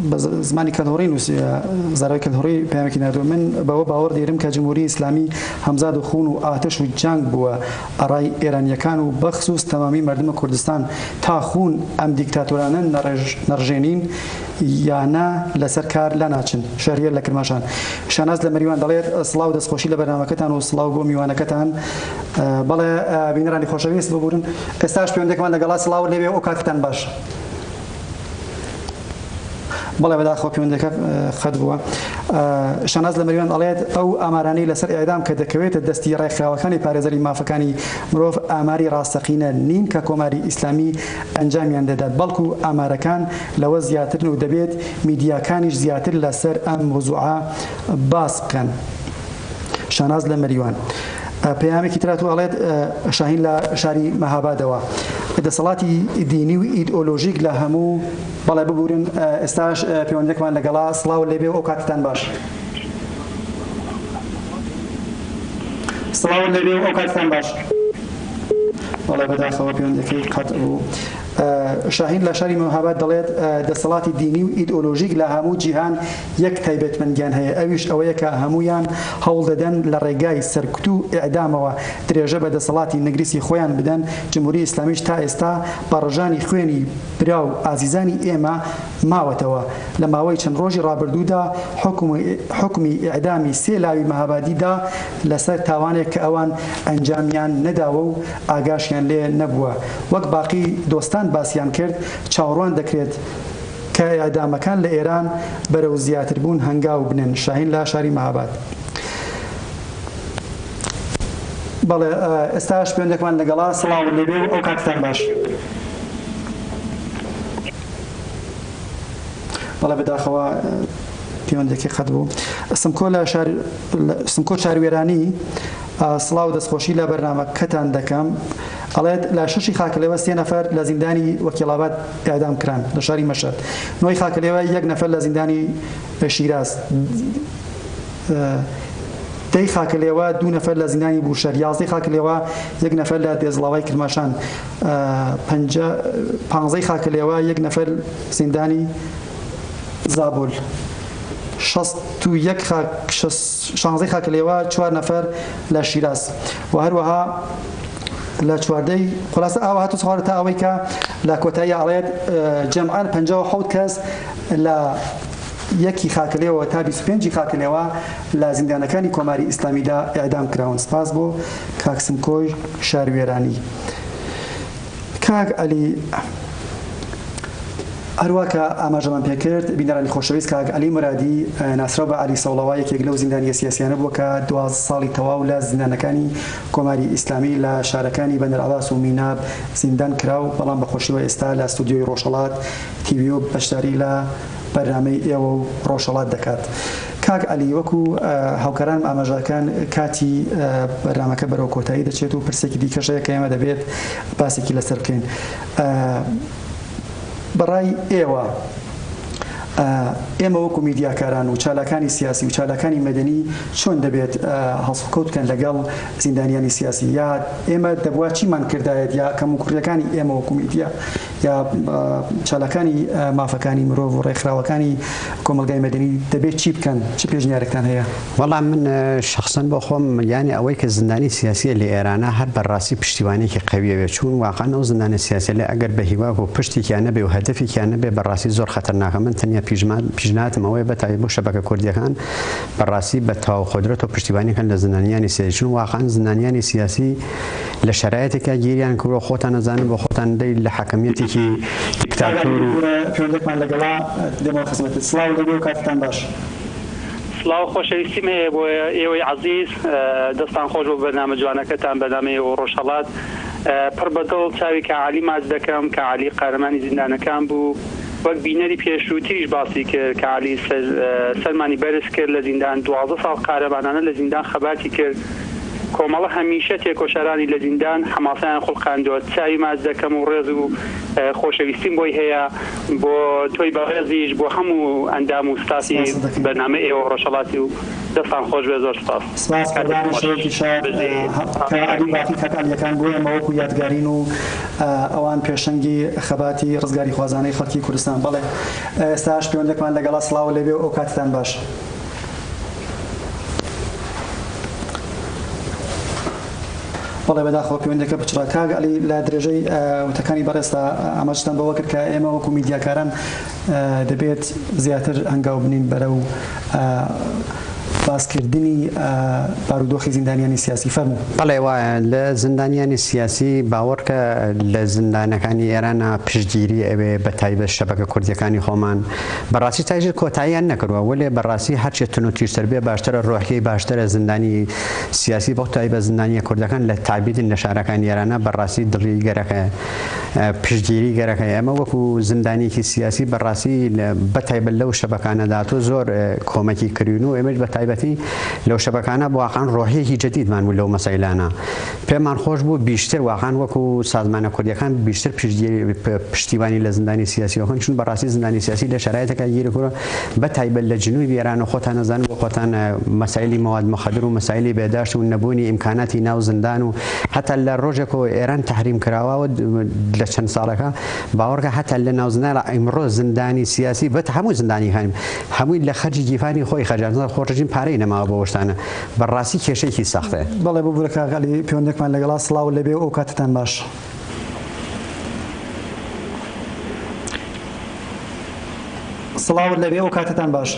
بە زمانی کەلهوڕی نووسیوە، زاراوەی کەلهوڕی پەیامێکی ناردووە، من بەوە باوەڕ دیرم کە جمهوری ئیسلامی هەمزاد و خوون و ئاتەش و جەنگ بووە ئەڕای ئێرانییەکان و بەخسووس تەمامی مەردم کوردستان تا خوون ئەم دیکتاتۆرانە نەڕژێنین یانە لەسەر کار لاناچن. شەهریار لە کرماشان. شاناز لە مەریوان دەڵێت، سڵاو دەستخۆشی لە بەرنامەکەتان و سڵاو بۆ میوانەکەتان. بەڵێ بینەرانی خۆشەویست ببورن ئێستاش پەیوەندێکمان لەگەڵا سڵاو لێبێ و کاتتان باش. بەڵێ بەداخەوە پەیوەندەکە خەت بووە. شاناز لە مەریوان ئەڵێت ئەو ئامارانەی لەسەر ئێعدام کە دەکەوێتە دەستی ڕێکخراوەکانی پارێزەری مافەکانی مرۆڤ ئاماری ڕاستەقینە نین کە کۆماری ئیسلامی ئەنجامیان دەدات بەڵکو ئامارەکان لەوە زیاترن و دەبێت میدیاکانیش زیاتر لەسەر ئەم مەوزوعە باس بکەن. شاناز لە مەریوان. پەیامێکی تر هاتووە ئەڵێت شاهین لە شاری مەهابادەوە دەسەڵاتی دینی و ئیدئۆلۆژیک لە هەموو بەڵێ ببورن ئێستاش پەیوەندێکمان لەگەڵا سڵاو لێبێ و ئەو کاتتان باش. سڵاو لێبێ و ئەو کاتتان باش. بەڵێ بەداخەوە پەیوەندەکەی قەت بوو. شاهین لە شاری مەهاباد دەڵێت دەسەڵاتی دینی و ئیدئۆلۆژیک لە هەموو جیهان یەک تایبەتمەندیان هەیە ئەویش ئەوەیە کە هەموویان هەوڵدەدەن لە ڕێگای سەرکوت و ئیعدامەوە درێژە بە دەسەڵاتی نگریسی خۆیان بدەن، جمهوری ئیسلامیش تا ئێستا بە ڕژانی خوێنی برا و ئازیزانی ئێمە ماوەتەوە. لە ماوەی چەند ڕۆژی ڕابردوودا حوکمی ئیعدامی سێ لاوی مەهابادی دا لەسەر تاوانێک کە ئەوان ئەنجامیان نەداوە و ئاگاشیان لێ نەبووە. وەک باقی دۆستان باسیان کرد چاوەڕوان دەکرێت کە ئیعدامەکان لە ئێران بەرەو زیاتربوون هەنگاو بنێن. شاهین لە شاری مەهاباد. بەڵێ ئێستاش پەیوەندێکمان لەگەڵا سڵاوت لێبێ و ئەو کاتتان باش. بەڵێ بەداخەوە پەیوەندێکی قەت بوو. سمکۆ لە شار سمکۆ چاروێرانی سڵاو دەستخۆشی لە بەرنامەکەتان دەکەم ئەڵێت لە شەشی خاکەلێوە سێ نەفەر لە زیندانی وەکیڵاباد ئێعدام کران لە شاری مەشهەد نۆی خاکەلێوە یەک نەفەر لە زیندانی شیراز دەی خاکەلێوە دوو نەفەر لە زیندانی بوشەر یازدەی خاکەلێوە یەک نەفەر لە دێزڵاوای کرماشان پەنجە پانزەی خاکەلێوە یەک نەفەر زیندانی زابۆل. 61 خاک شانزەی خاکەلێوە چوار نەفەر لە شیراز و هەروەها لە چواردەی خلاصە ئاوا هاتوو سوارە تا ئەوەی کە لە کۆتایی ئەڵێت جەمعان 57 کەس لە یەکی خاکەلێوە تا 25 خاکەلێوە لە زیندانەکانی کۆماری ئیسلامیدا ئێعدام کراون. سپاس بۆ کاک سمکۆی شاروێرانی. کاک عەلی هەروا کە ئاماژەمان پێکرد بینەرانی خۆشەویست کاک عەلی مورادی ناسراو بە عەلی سەوڵەوا یەکێک لەو زیندانیە سیاسیانە بووە کە 12 ساڵی تەواو لە زیندانەکانی کۆماری ئیسلامی لە شارەکانی بەندەر عەباس و میناب زیندان کرا و بەڵام بەخۆشیەوە ئێستا لە ستۆدیۆی ڕۆژهەڵات تیڤی و بەشداری لە بەرنامەی ئێوە و ڕۆژهەڵات دەکات. کاک عەلی وەکو هاوکارانم ئاماژەکان کاتی بەرنامەکە بەرەو کۆتایی دەچێت و پرسێکی دیکەش هەیە کە ئێمە دەبێت باسێکی لەسەر بکەین. بەڕای ئێوە ئێمە وەکو میدیاکاران و چالاکانی سیاسی و چالاکانی مەدەنی چۆن دەبێت هەڵسوکەوت بکەن لەگەڵ زیندانیانی سیاسی یا ئێمە دەبوا چیمان کردایەت یا کەموکوڕیەکانی ئێمە وەکو میدیا یا چالاکانی مافەکانی مرۆڤ و ڕێکخراوەکانی کۆمەڵگای مەدەنی دەبێت چی بکەن؟ چ پێشنیارێکتان هەیە؟ وەڵا من شەخسەن بۆ خۆم یانی ئەوەی کە زیندانی سیاسیە لە ئێرانە هەر بە ڕاستی پشتیوانێکی قەویەوێ چوون واقعەن ئەو زیندانە سیاسیە ئەگەر بە هیواک و پشتێکیان نەبێ و هەدەفێکیان نەبێ بە ڕاستی زۆر خەتەرناکە من تەنیا پیشنهاتم ئەوەیە بە تایبەت بۆ شەبەکە کوردیەکان بە ڕاستی بە تەواو قودرەت و پشتیوانی کەن لە زیندانیانی سیاسی چون واقعەن زیندانیانی سیاسی لە شەرایتێکا گیریان کردوە خۆتان ئەزانن بۆ خۆتان دەی لە حاکمیەتێکی دیکتاتۆر و. پەیوەندێکمان لەگەڵا دێمەوە خزمەتت. سڵاو لەوێ و کاتتان باش. سڵاو خۆشەویستیم هەیە بۆ ئێوەی عەزیز دەستان خۆش بۆ بەرنامە جوانەکەتان بەرنامەی ئێوە ڕۆژهەڵات پڕ بە دڵ چاوی کا عەلی ماچ دەکەم کا عەلی قارەمانی زیندانەکان بوو وەک بینەری پێشووتریش باسی کرد کا عەلی سەرمانی بەرز کرد لە زیندان 12 ساڵ قارەمانانە لە زیندان خەباتی کرد کۆمەڵە هەمیشە تێکۆشەرانی لە زیندان حەماسەیان خوڵقاندووە چاوی ماچ دەکەم و ڕێز و خۆشەویستیم بۆی هەیە بۆ تۆی بەڕێزیش بۆ هەموو ئەندام و ستافی سپاست دەکەین. بەرنامەی ئێوە ڕۆژهەڵاتی و دەستان خۆش بێ زۆر سپاس سپاس کاتێکی قوربانی خۆش شەوێکی شاد بژی کاک عەلی و باقی کاک عەلیەکان بۆ ئێمە وەکو یادگارین و ئەوان پێشەنگی خەباتی ڕزگاریخوازانەی خەڵکی کوردستان بەڵێ ئێستاش پەیوەندێکمان لەگەڵا سڵاو لێبێ و ئەو کاتتان باش. بەڵێ بەداخەوە پەیوەندەکە پچڕا. کاک عەلی لە درێژەی وتەکانی بەڕێزتا ئاماژەتان بەوە کرد کە ئێمە وەکو میدیاکاران دەبێت زیاتر هەنگاو بنین بەرەو باسکردنی بارودۆخی زیندانیانی سیاسی فەرموو. بەڵێ وایە لە زیندانیانی سیاسی باوەڕکە لە زیندانەکانی ئێرانە پشتگیری ئەوێ بە تایبەت شەبەکە کوردیەکانی خۆمان بەڕاستی تا ئیتر کۆتاییان نەکردوە وەلێ بەڕاستی هەرچێ تونوتیژتر بێ باشترە ڕۆحیەی باشترە زیندانی سیاسی بۆ تایبەت زیندانیە کوردەکان لە تابیدن لە شارەکانی ئێرانە بەڕاستی دڵی گەرەکە پشتگیری گەرەکە ئێمە وەکو زیندانیەکی سیاسی بەڕاستی بە تایبەت لەو شەبەکانەدا تۆ زۆر کۆمەکی کردوین و ئێمەش بە تایبەتی لەو شەبەکانە واقعا ڕۆحیەکی جدیدمان بوو لەو مەسەیلانە پێمان خۆش بوو بیشتر واقعا وەکو سازمانە کوردیەکان بیشتر پشتگیری پشتیوانی لە زیندانی سیاسی بکەن چون بەڕاستی زیندانی سیاسی لە شەرایتێکا گیر کردوە بە تایبەت لە جنوبی ئێران و خۆتان ئەزانن بۆ خۆتان مەسایلی مەواد مخدر و مەسایلی بێداشت و نەبوونی ئیمکاناتی ناو زیندان و هەتا لە ڕۆژێکەوە ئێران تەحریم کراوە و لە چەند ساڵەکە باوەڕکە هەتا لە ناو زیندان ئیمڕۆ زیندانی سیاسی بەت هەموو زیندانیەکان هەمووی لە خەرجی گیفانی خۆی خەرجان خۆ ڕژیم پارەی نەماوە بۆ شتانە بەڕاستی کێشەیەکی سەختە. بەڵێ ببورە کاک عەلی پەیوەندێکمان لەگەڵا سڵاو لێبێ و ئەو کاتەتان باش. سڵاوت لێبێ ئەو کاتەتان باش.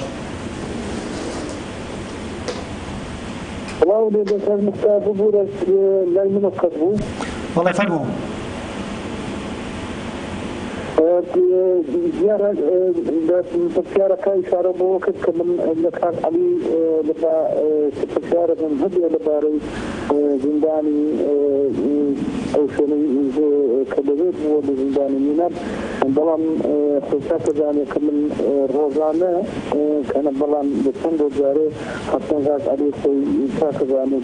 سڵاو لێبێ کاک موختار ببورە لای منە قەت بوو. بەڵێ فەرموو. دیارە لە پرسیارەکە ئیشارە بەوە کرد کە من لە کاک عەلی پرسیارێکم هەبێ لەبارەی زیندانی ئەو شوێنەی کە لەوێ بووە لە زیندانی میناب بەڵام خۆی چاک دەزانێ کە من ڕۆژانە کەنە بەڵام لە چەند ڕۆژ جارێ حەسەن کاک عەلی خۆی چاک دەزانێ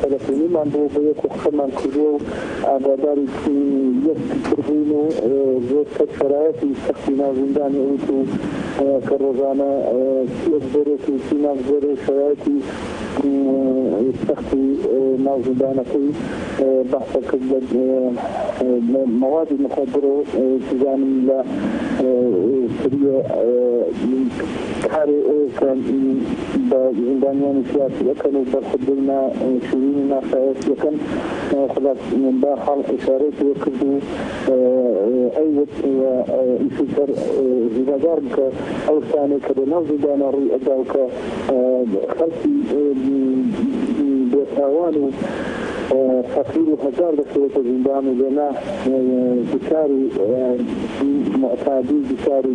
تەلەفۆنیمان بووە بە یەک و قسەمان کردووە و ئاگاداری یەک تر بووین و زۆر سەر شەرایەتی سەختی ناو زیندانی ئەویت و کە ڕۆژانە چی ئەگوزەرێت و چی ناگوزەرێ و شەرایەتی سەختی ناو زیندانەکەی بەحسە کرد لە مەوادی مخدر و چزانم لە. مخدریە کارێ کە بە زیندانیانی سیاسی ئەکەن و بەرخوردەی نا شیرین و ناشایست ئەکەن خلاس بە حاڵ ئشارەی پێ کرد و ئەیوت و ئیشیش هەر هیوادارم کە ئەو شتانەی کە لە ناو زیندانا ڕووی ئەدا و کە خەڵکی بێتاوان و فەقیر و هەژار دەکەوێتە زیندان و لێنا دوچاری موعتادی و دوچاری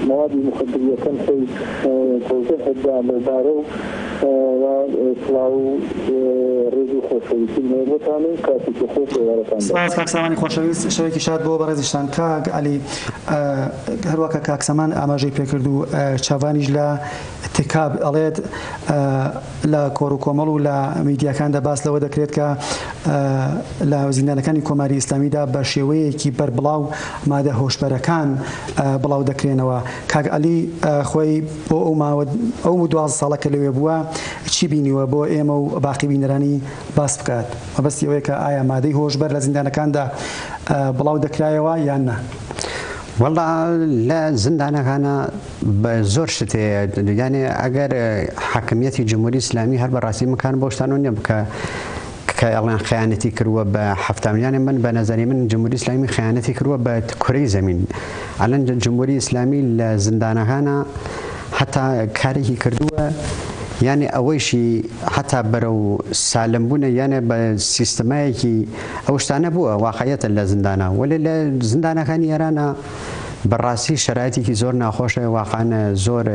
مەوادی موخدریەکەن خۆی تەوزیح دا لەوبارە و و سڵاو و ڕێز و خۆشەویستیم هەیە بۆتان و کاتێکی خۆش ئێوارەتان باش. سپاس کاک سامانی خۆشەویست شەوێکی شاد بۆ بەڕێزیشتان کاک عەلی هەروا کە کاک سامان ئاماژەی پێکرد و چاڤانیش لە تکاب ئەڵێت لە کۆڕ و کۆمەڵ و لە میدیاکاندا باس لەوە دەکرێت کە لە زیندانەکانی کۆماری ئیسلامیدا بە شێوەیەکی بەربڵاو مادە هۆشبەرەکان بڵاو دەکرێنەوە. کاک عەلی خۆی بۆ ئەو ماوە ئەو 12 ساڵە کە لەوێ بووە چی بینیوە بۆ ئێمە و باقی بینەرانی باس بکات؟ مەبەستی ئەوەیە کە ئایا مادەی هۆشبەر لە زیندانەکاندا بڵاو دەکرایەوە یان نا؟ وەڵا لە زیندانەکانا بە زۆر شت هەیە یانێ ئەگەر حاکمیەتی جمهوری ئیسلامی هەر بەڕاستی من کارم بەو شتانەوە نیە بکە کە ئەڵێن خیانەتی کردووە بە حەفتا یانێ من بە نەزەری من جمهوری ئیسلامی خیانەتی کردووە بە کورەی زەمین ئەلەن جمهوری ئیسلامی لە زیندانەکانە حتا کارێکی کردووە یانێ ئەوەیشی حتا بەرەو سالم بوونە یانێ بە سیستمایەکی ئەو شتانە بووە واقعیەتە لە زیندانە وەلێ لە زیندانەکانی ئێرانە بەڕاستی شەرایتێکی زۆر ناخۆشە واقعەن زۆر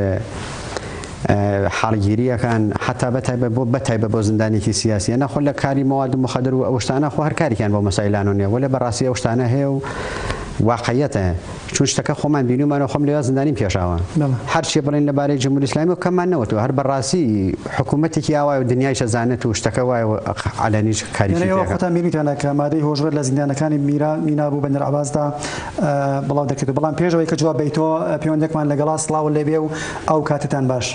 حاڵگیریەکان حتا بەتایبەت بۆ بەتایبەت بۆ زیندانێکی سیاسیە نەخۆ لە کاری مواد مخدر و ئەو شتانە خۆ هەر کارێکیان بۆ مەسایلانۆ نیە وەلێ بەڕاستی ئەو شتانە هەیە و واقعیەتە چون شتەکە خۆمان بینیومانە خۆم لەوێ زیندانیم کێشاوە هەرچی بڵێن لەبارەی جمهوری ئیسلامی و کەممان نەوەتەوە هەر بەڕاستی حکوومەتێکی ئاوایە و دنیایش ئەزانێت و شتەکە وایە و عەلەنیش کاریشی یعنی ئێوە پێ ئەکەن. خۆتان بینیتانە کە مادەی هۆشبەر لە زیندانەکانی میرا میناب و بەندەر عەباسدا بڵاو دەکرێت بەڵام پێش ئەوەی کە جواب بەیتەوە پەیوەندێکمان لەگەڵا سڵاو لێبێ و ئەو کاتتان باش.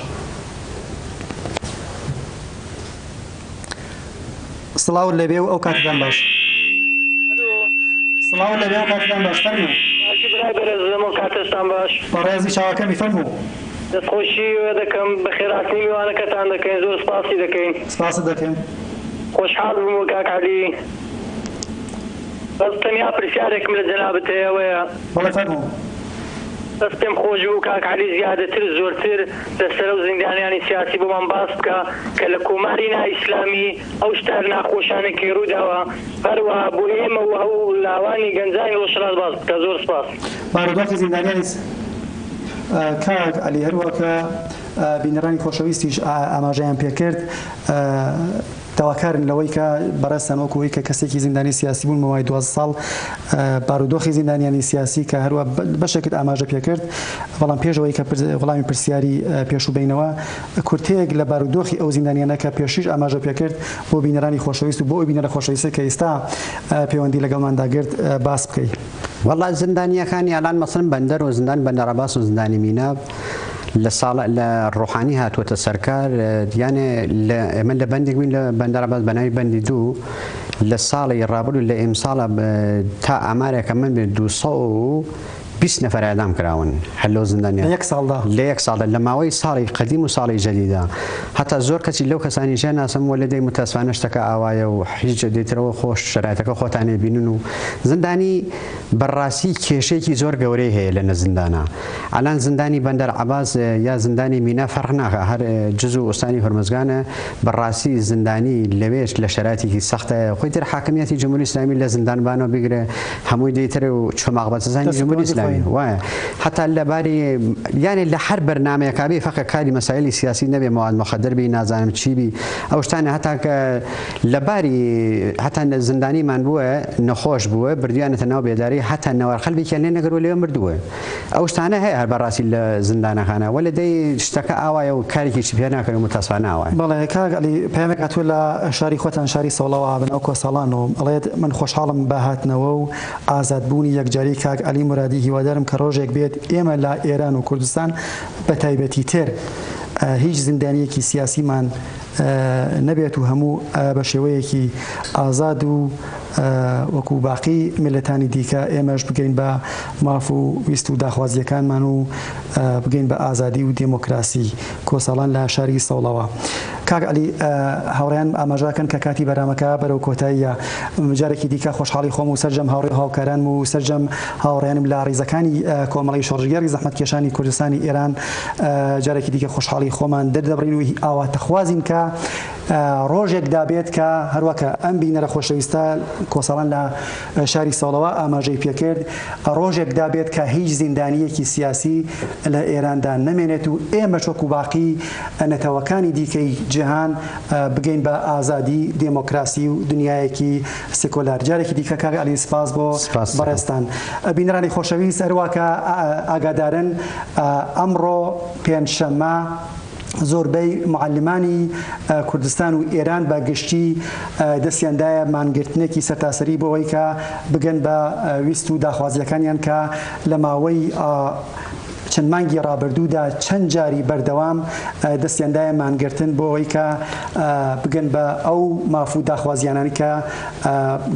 سڵاوت لێبێ و ئەو کاتتان باش. سڵاوت لێبێ و کاتتان باش فەرموو. باشی برای بەرێزم ئەو کاتەشتان باش. بەڕێزی چاوەکەمی فەرموو. دەستخۆشی وێ دەکەم بەخێرهاتنی میوانەکەتان دەکەین زۆر سپاسی دەکەین. سپاست دەکەم. خۆشحاڵ بووم کاک عەلی بەس تەنیا پرسیارێکم لە جەنابت هەیە ئەوەیە. بەڵێ فەرموو. بەس پێم خۆش بوو کاک عەلی زیادەتر زۆرتر لەسەر ئەو زیندانیانی سیاسی بۆمان باس بکا کە لە کۆماری نا ئیسلامی ئەو شتە ناخۆشانەی کەی ڕوویداوە هەروەها بۆ ئێمە و ئەو لاوانی گەنجانی ڕۆژهەڵات باس بکا زۆر سپاس. بارودۆخی زیندانیانی کاک عەلی هەروەک بینەرانی خۆشەویستیش ئاماژەیان پێکرد داواکارن لەوەی کە بەڕێزتان وەکو ئەوەی کە کەسێکی زیندانی سیاسی بوون ماوەی 12 ساڵ بارودۆخی زیندانیانی سیاسی کە هەروە بەشێکت ئاماژە پێکرد بەڵام پێش ئەوەی کە وەڵامی پرسیاری پێشوو بینەوە کورتەیەک لە بارودۆخی ئەو زیندانیانە کە پێشیش ئاماژە پێکرد بۆ بینەرانی خۆشەویست و بۆ ئەو بینەرە خۆشەویستە کە ئێستا پەیوەندی لەگەڵماندا گرت باس بکەی. وەڵا زیندانیەکانی ئەلان مەسەلەن بەندەر و زیندان بەندەرعەباس و زیندانی میناب لە ساڵ لە ڕۆحانی هاتووەتە سەرکار یانێ لە ئێمە لە بەندێک بووین لە بەندەرعەباس بە ناوی بەندی دوو لە ساڵی ڕابردوو لە ئیمساڵە تا ئامارێکە من بێ 220 نەفەر ئێعدام کراون هەر لەو زیندانیان لە یەک ساڵدا لە یەک ساڵدا لە ماوەی ساڵی قەدیم و ساڵی جەدیدا هەتا زۆر کەسی لەو کەسانیشە ناسم وەلێ دەی متاسفانە شتەکە ئاوایە و هیچ دەیترەوە خۆش شەرایتەکە خۆتان ئەیبینن و زیندانی بەڕاستی کێشەیەکی زۆر گەورەی هەیە لە نە زیندانا ئەلان زیندانی بەندەر عەباس یا زیندانی مینا فەرق ناکا هەر جزو ئوستانی هورمزگانە بەڕاستی زیندانی لەوێش لە شەرایتێکی سەختایە خۆی تر حاکمیەتی جمهوری ئیسلامی لە زیندان بانەوە بگرە هەمووی دەیتر و چۆماق بەچەزانی جمهوری ئیسلامی وایە حتا لەباری یانێ لە هەر بەرنامەیەکا بێ فەقە کاری مەسایلی سیاسی نەبێ مواد مخدر بی نازانم چی بی ئەو شتانە هەتا کە لەباری هەتا زیندانیمان بووە نەخۆش بووە بردویانەتە ناو بێداری هەتا نەوار قەلبێکیان لێ نەگرو لێ مردووە ئەو شتانە هەیە هەر بەڕاستی لە زیندانەکانە وەلێ دەی شتەکە ئاوایە و کارێکیشی پێ ناکەن و متاسفانە ئاوایە. بەڵێ کاک عەلی پەیامێک هاتووە لە شاری خۆتان شاری سەوڵەوە بەناو کۆساڵان و ئەڵێت من خۆشحاڵم بە هاتنەوە و ئازادبوونی یەکجاری کاک عەلی مورادی هیوادارم کە ڕۆژێک بێت ئێمە لە ئێران و کوردستان بە تایبەتی تر هیچ زیندانیەکی سیاسیمان نەبێت و هەموو بە شێوەیەکی ئازاد و. وەکو باقی میللەتانی دیکە ئێمەش بگەین بە ماف و ویست و داخوازییەکانمان و بگەین بە ئازادی و دێمۆکراسی. کۆساڵان لە شاری سەوڵەوە. کاک عەلی هاوڕێیان ئاماژەکەن کە کاتی بەرنامەکە بەرەو کۆتاییە. جارێکی دیکە خۆشحاڵی خۆم و سەرجەم هاوڕێ و هاوکارانم و سەرجەم هاوڕێیانم لە ڕیزەکانی کۆمەڵەی شۆڕشگێڕی زەحمەتکێشانی کوردستانی ئێران جارێکی دیکە خۆشحاڵی خۆمان دەردەبڕین و ئاواتەخوازین کە ڕۆژێک دابێت کە هەروەکە ئەم بینەرە خۆشەویستە کۆساڵان لە شاری سەوڵەوە ئاماژەی پێکرد، ڕۆژێک دابێت کە هیچ زیندانییەکی سیاسی لە ئێراندا نەمێنێت و ئێمەش وەکو باقی نەتەوەکانی دیکەی جیهان بگەین بە ئازادی، دێمۆکراسی و دنیایەکی سکۆلار. جارێکی دیکە کاک عەلی سپاس بۆ بەڕێزتان. بینەرانی خۆشەویست هەروا کە ئاگادارن ئەمڕۆ پێنجشەممە، زۆربەی موعەلیمانی کوردستان و ئێران بە گشتی دەستیان دایە مانگرتنێکی سەرتاسەری بۆ ئەوەی کە بگەن بە ویست و داخوازییەکانیان کە لە ماوەی چەند مانگی ڕابردوودا چەند جاری بەردەوام دەستیان دایە مانگرتن بۆ ئەوەی کە بگەن بە ئەو ماف و داخوازیانانی کە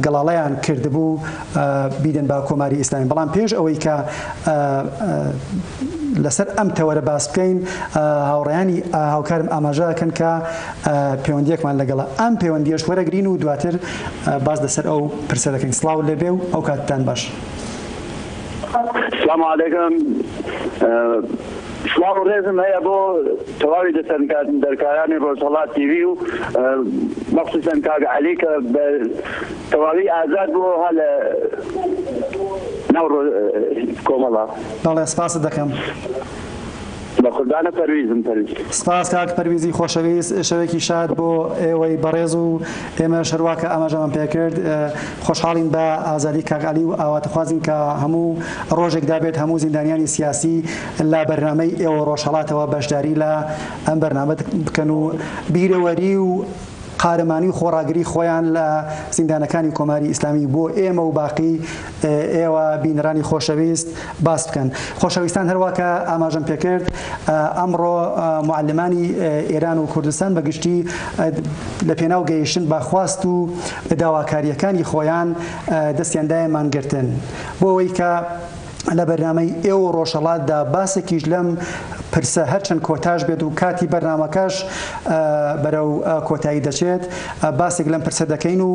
گەڵاڵەیان کردبوو بیدەن بە کۆماری ئیسلامی بەڵام پێش ئەوەی کە لەسەر ئەم تەوەرە باس بکەین هاوڕێیانی هاوکارم ئاماژە ئەکەن کە پەیوەندیەکمان لەگەڵە ئەم پەیوەندیەش وەرەگرین و دواتر باس لەسەر ئەو پرسە دەکەین سڵاو لێبێ و ئەو کاتتان باش. سلام علیکم سڵاو و ڕێزم هەیە بۆ تەواوی دەرکارانی ڕۆژهەڵات تیوی و مەخصوصا کاک عەلی کە بە تەواوی ئازاد بۆ ها لە ناو کۆمەڵە. بەڵێ سپاست دەکەم. بە قوربانە پەرویزم پەرویز. سپاس کاک پەرویزی خۆشەویست شەوێکی شاد بۆ ئێوەی بەڕێز و ئێمەش هەروا کە ئاماژەمان پێکرد خۆشحاڵین بە ئازادی کاک عەلی و ئاواتەخوازین کە هەموو ڕۆژێک دابێت هەموو زیندانیانی سیاسی لە بەرنامەی ئێوە ڕۆژهەڵاتەوە بەشداری لە ئەم بەرنامە بکەن و بیرەوەری و قارەمانی و خۆڕاگری خۆیان لە زیندانەکانی کۆماری ئیسلامی بۆ ئێمە و باقی ئێوە بینەرانی خۆشەویست باس بکەن. خۆشەویستان هەروا کە ئاماژەم پێکرد ئەمڕۆ موعەلمانی ئێران و کوردستان بە گشتی لە پێناو گەیشتن بە خواست و داواکارییەکانی خۆیان دەستیان دایە مانگرتن بۆ ئەوەی کە لە بەرنامەی ئێوە ڕۆژهەڵاتدا باسێکیش لەم پرسە هەرچەند کۆتاش بێت و کاتی بەرنامەکەش بەرەو کۆتایی دەچێت باسێک لەم پرسە دەکەین و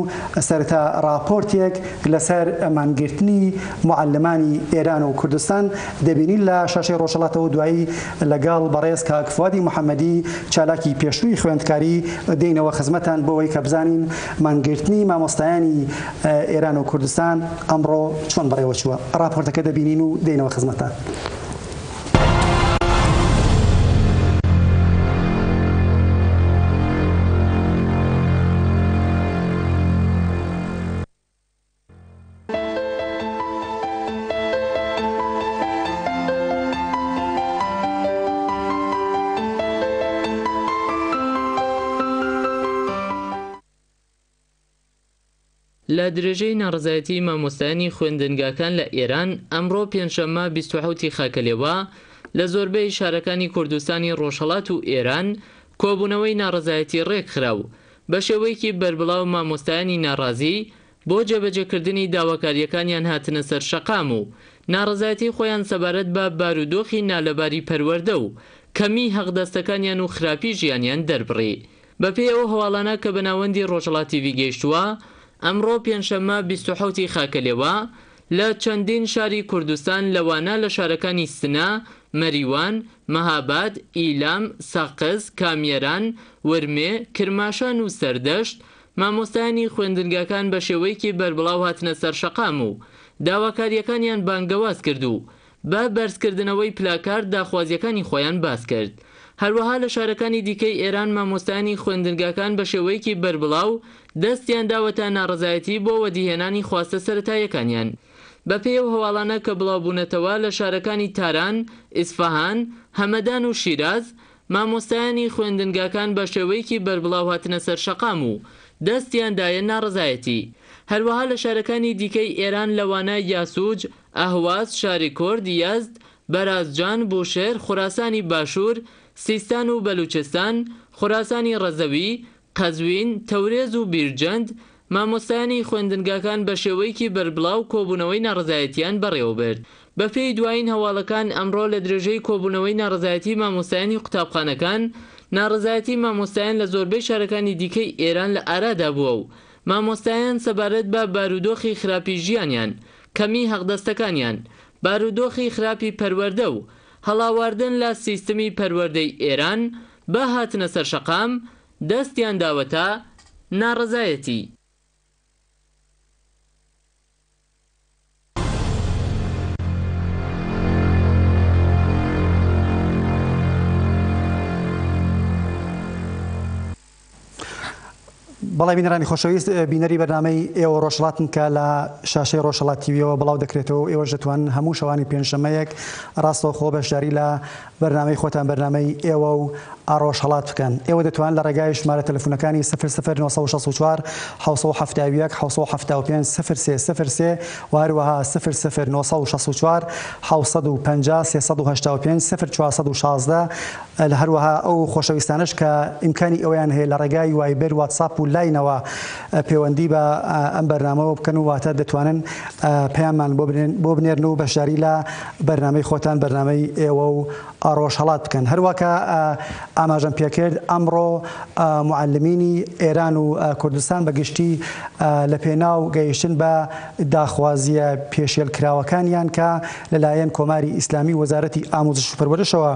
سەرەتا ڕاپۆرتێک لەسەر مانگرتنی موعەلمانی ئێران و کوردستان دەبینین لە شاشەی ڕۆژهەڵاتەوە دوایی لەگەڵ بەڕێز کاک فوادی محەمەدی چالاکی پێشووی خوێندکاری دێینەوە خزمەتان بۆ ئەوەی کە بزانین مانگرتنی مامۆستایانی ئێران و کوردستان ئەمڕۆ چۆن بەڕێوەچووە؟ ڕاپۆرتەکە دەبینین و دێینەوە خزمەتتان. لە درێژەی ناڕەزایەتیی مامۆستایانی خوێندنگاکان لە ئێران، ئەمڕۆ پێنجشەممە 27 ی خاکەلێوە، لە زۆربەی شارەکانی کوردستانی ڕۆژهەڵات و ئێران کۆبوونەوەی ناڕەزایەتی ڕێکخرا و بە شێوەیەکی بەربڵاو مامۆستایانی ناڕازی بۆ جێبەجێکردنی داواکارییەکانیان هاتنە سەر شەقام و ناڕەزایەتی خۆیان سەبارەت بە بارودۆخی نالەباری پەروەردە و کەمیی حەقدەستەکانیان و خراپی ژیانیان دەربڕی. بەپێی ئەو هەواڵانە کە بە ناوەندی ڕۆژهەڵات تیڤی گەیشتووە، ئەمڕۆ پێنجشەممە 27 ی خاکەلێوە، لە چەندین شاری کوردستان لەوانە لە شارەکانی سنە، مەریوان، مەهاباد، ئیلام، سەقز، کامیەران، ورمێ، کرماشان و سەردەشت، مامۆستایانی خوێندنگاکان بە شێوەیەکی بەربڵاو هاتنە سەر شەقام و داواکارییەکانیان بانگەواز کرد و بە بەرزکردنەوەی پلاکارد داخوازییەکانی خۆیان باس کرد. هەروەها لە شارەکانی دیکەی ئێران مامۆستایانی خوێندنگاکان بە شێوەیەکی بەربڵاو دەستیان داوەتە ناڕەزایەتی بۆ وەدیهێنانی خواستە سەرەتاییەکانیان. بەپێی ئەو هەواڵانە کە بڵاوبوونەتەوە لە شارەکانی تاران، ئیسفەهان، هەمەدان و شیراز مامۆستایانی خوێندنگاکان بە شێوەیەکی بەربڵاو هاتنە سەر شەقام و دەستیان دایە ناڕەزایەتی. هەروەها لە شارەکانی دیکەی ئێران لەوانە یاسوج، ئەهواز، شاری کورد، یەزد، بەرازجان، بوشێر، خوراسانی باشوور، سیستان و بەلوچستان، خوراسانی ڕەزەوی، قەزوین، تەورێز و بیرجەند، مامۆستایانی خوێندنگاکان بە شێوەیەکی بەربڵاو کۆبوونەوەی ناڕەزایەتییان بەڕێوەبرد. بەپێی دوایین هەواڵەکان ئەمڕۆ لە درێژەی کۆبوونەوەی ناڕەزایەتی مامۆستایانی قوتابخانەکان، ناڕەزایەتی مامۆستایان لە زۆربەی شارەکانی دیکەی ئێران لە ئارادا بووە و مامۆستایان سەبارەت بە بارودۆخی خراپی ژیانیان، کەمی حەقدەستەکانیان، بارودۆخی خراپی پەروەردە و هەڵاواردن لە سیستمی پەروەردەی ئێران بە هاتنە سەر شەقام دەستیان داوەتە ناڕەزایەتی. بەڵێ بینەرانی خۆشەویست بینەری بەرنامەی ئێوە ڕۆژهەڵاتن کە لە شاشەی ڕۆژهەڵات تیویەوە بڵاو دەکرێتەوە و ئێوەش دەتوانن هەموو شەوانی پێنجشەممەیەک ڕاستەوخۆ بەشداری لە بەرنامەی خۆتان بەرنامەی ئێوە و ڕۆژهەڵات بکەن. ئێوە دەتوانن لە ڕێگای ژمارە تەلەفونەکانی سفر سفر 964 771 775 سفر سێ سفر سێ و هەروەها سفر سفر 964 750 385 سفر 416 هەروەها ئەو خۆشەویستانەش کە ئیمکانی ئەوەیان هەیە لە ڕێگای وایبەر، واتساپ و لاینەوە پەیوەندی بە ئەم بەرنامەوە بکەن و واتە دەتوانن پەیاممان بۆ بنێرن و بەشداری لە بەرنامەی خۆتان بەرنامەی ئێوە و ڕۆژهەڵات بکەن. هەروا کە ئاماژەم پێکرد ئەمڕۆ موعەلمینی ئێران و کوردستان بە گشتی لە پێناو گەیشتن بە داخوازییە پێشێلکراوەکانیان کە لەلایەن کۆماری ئیسلامی و وەزارەتی ئاموزش و پەروەرشەوە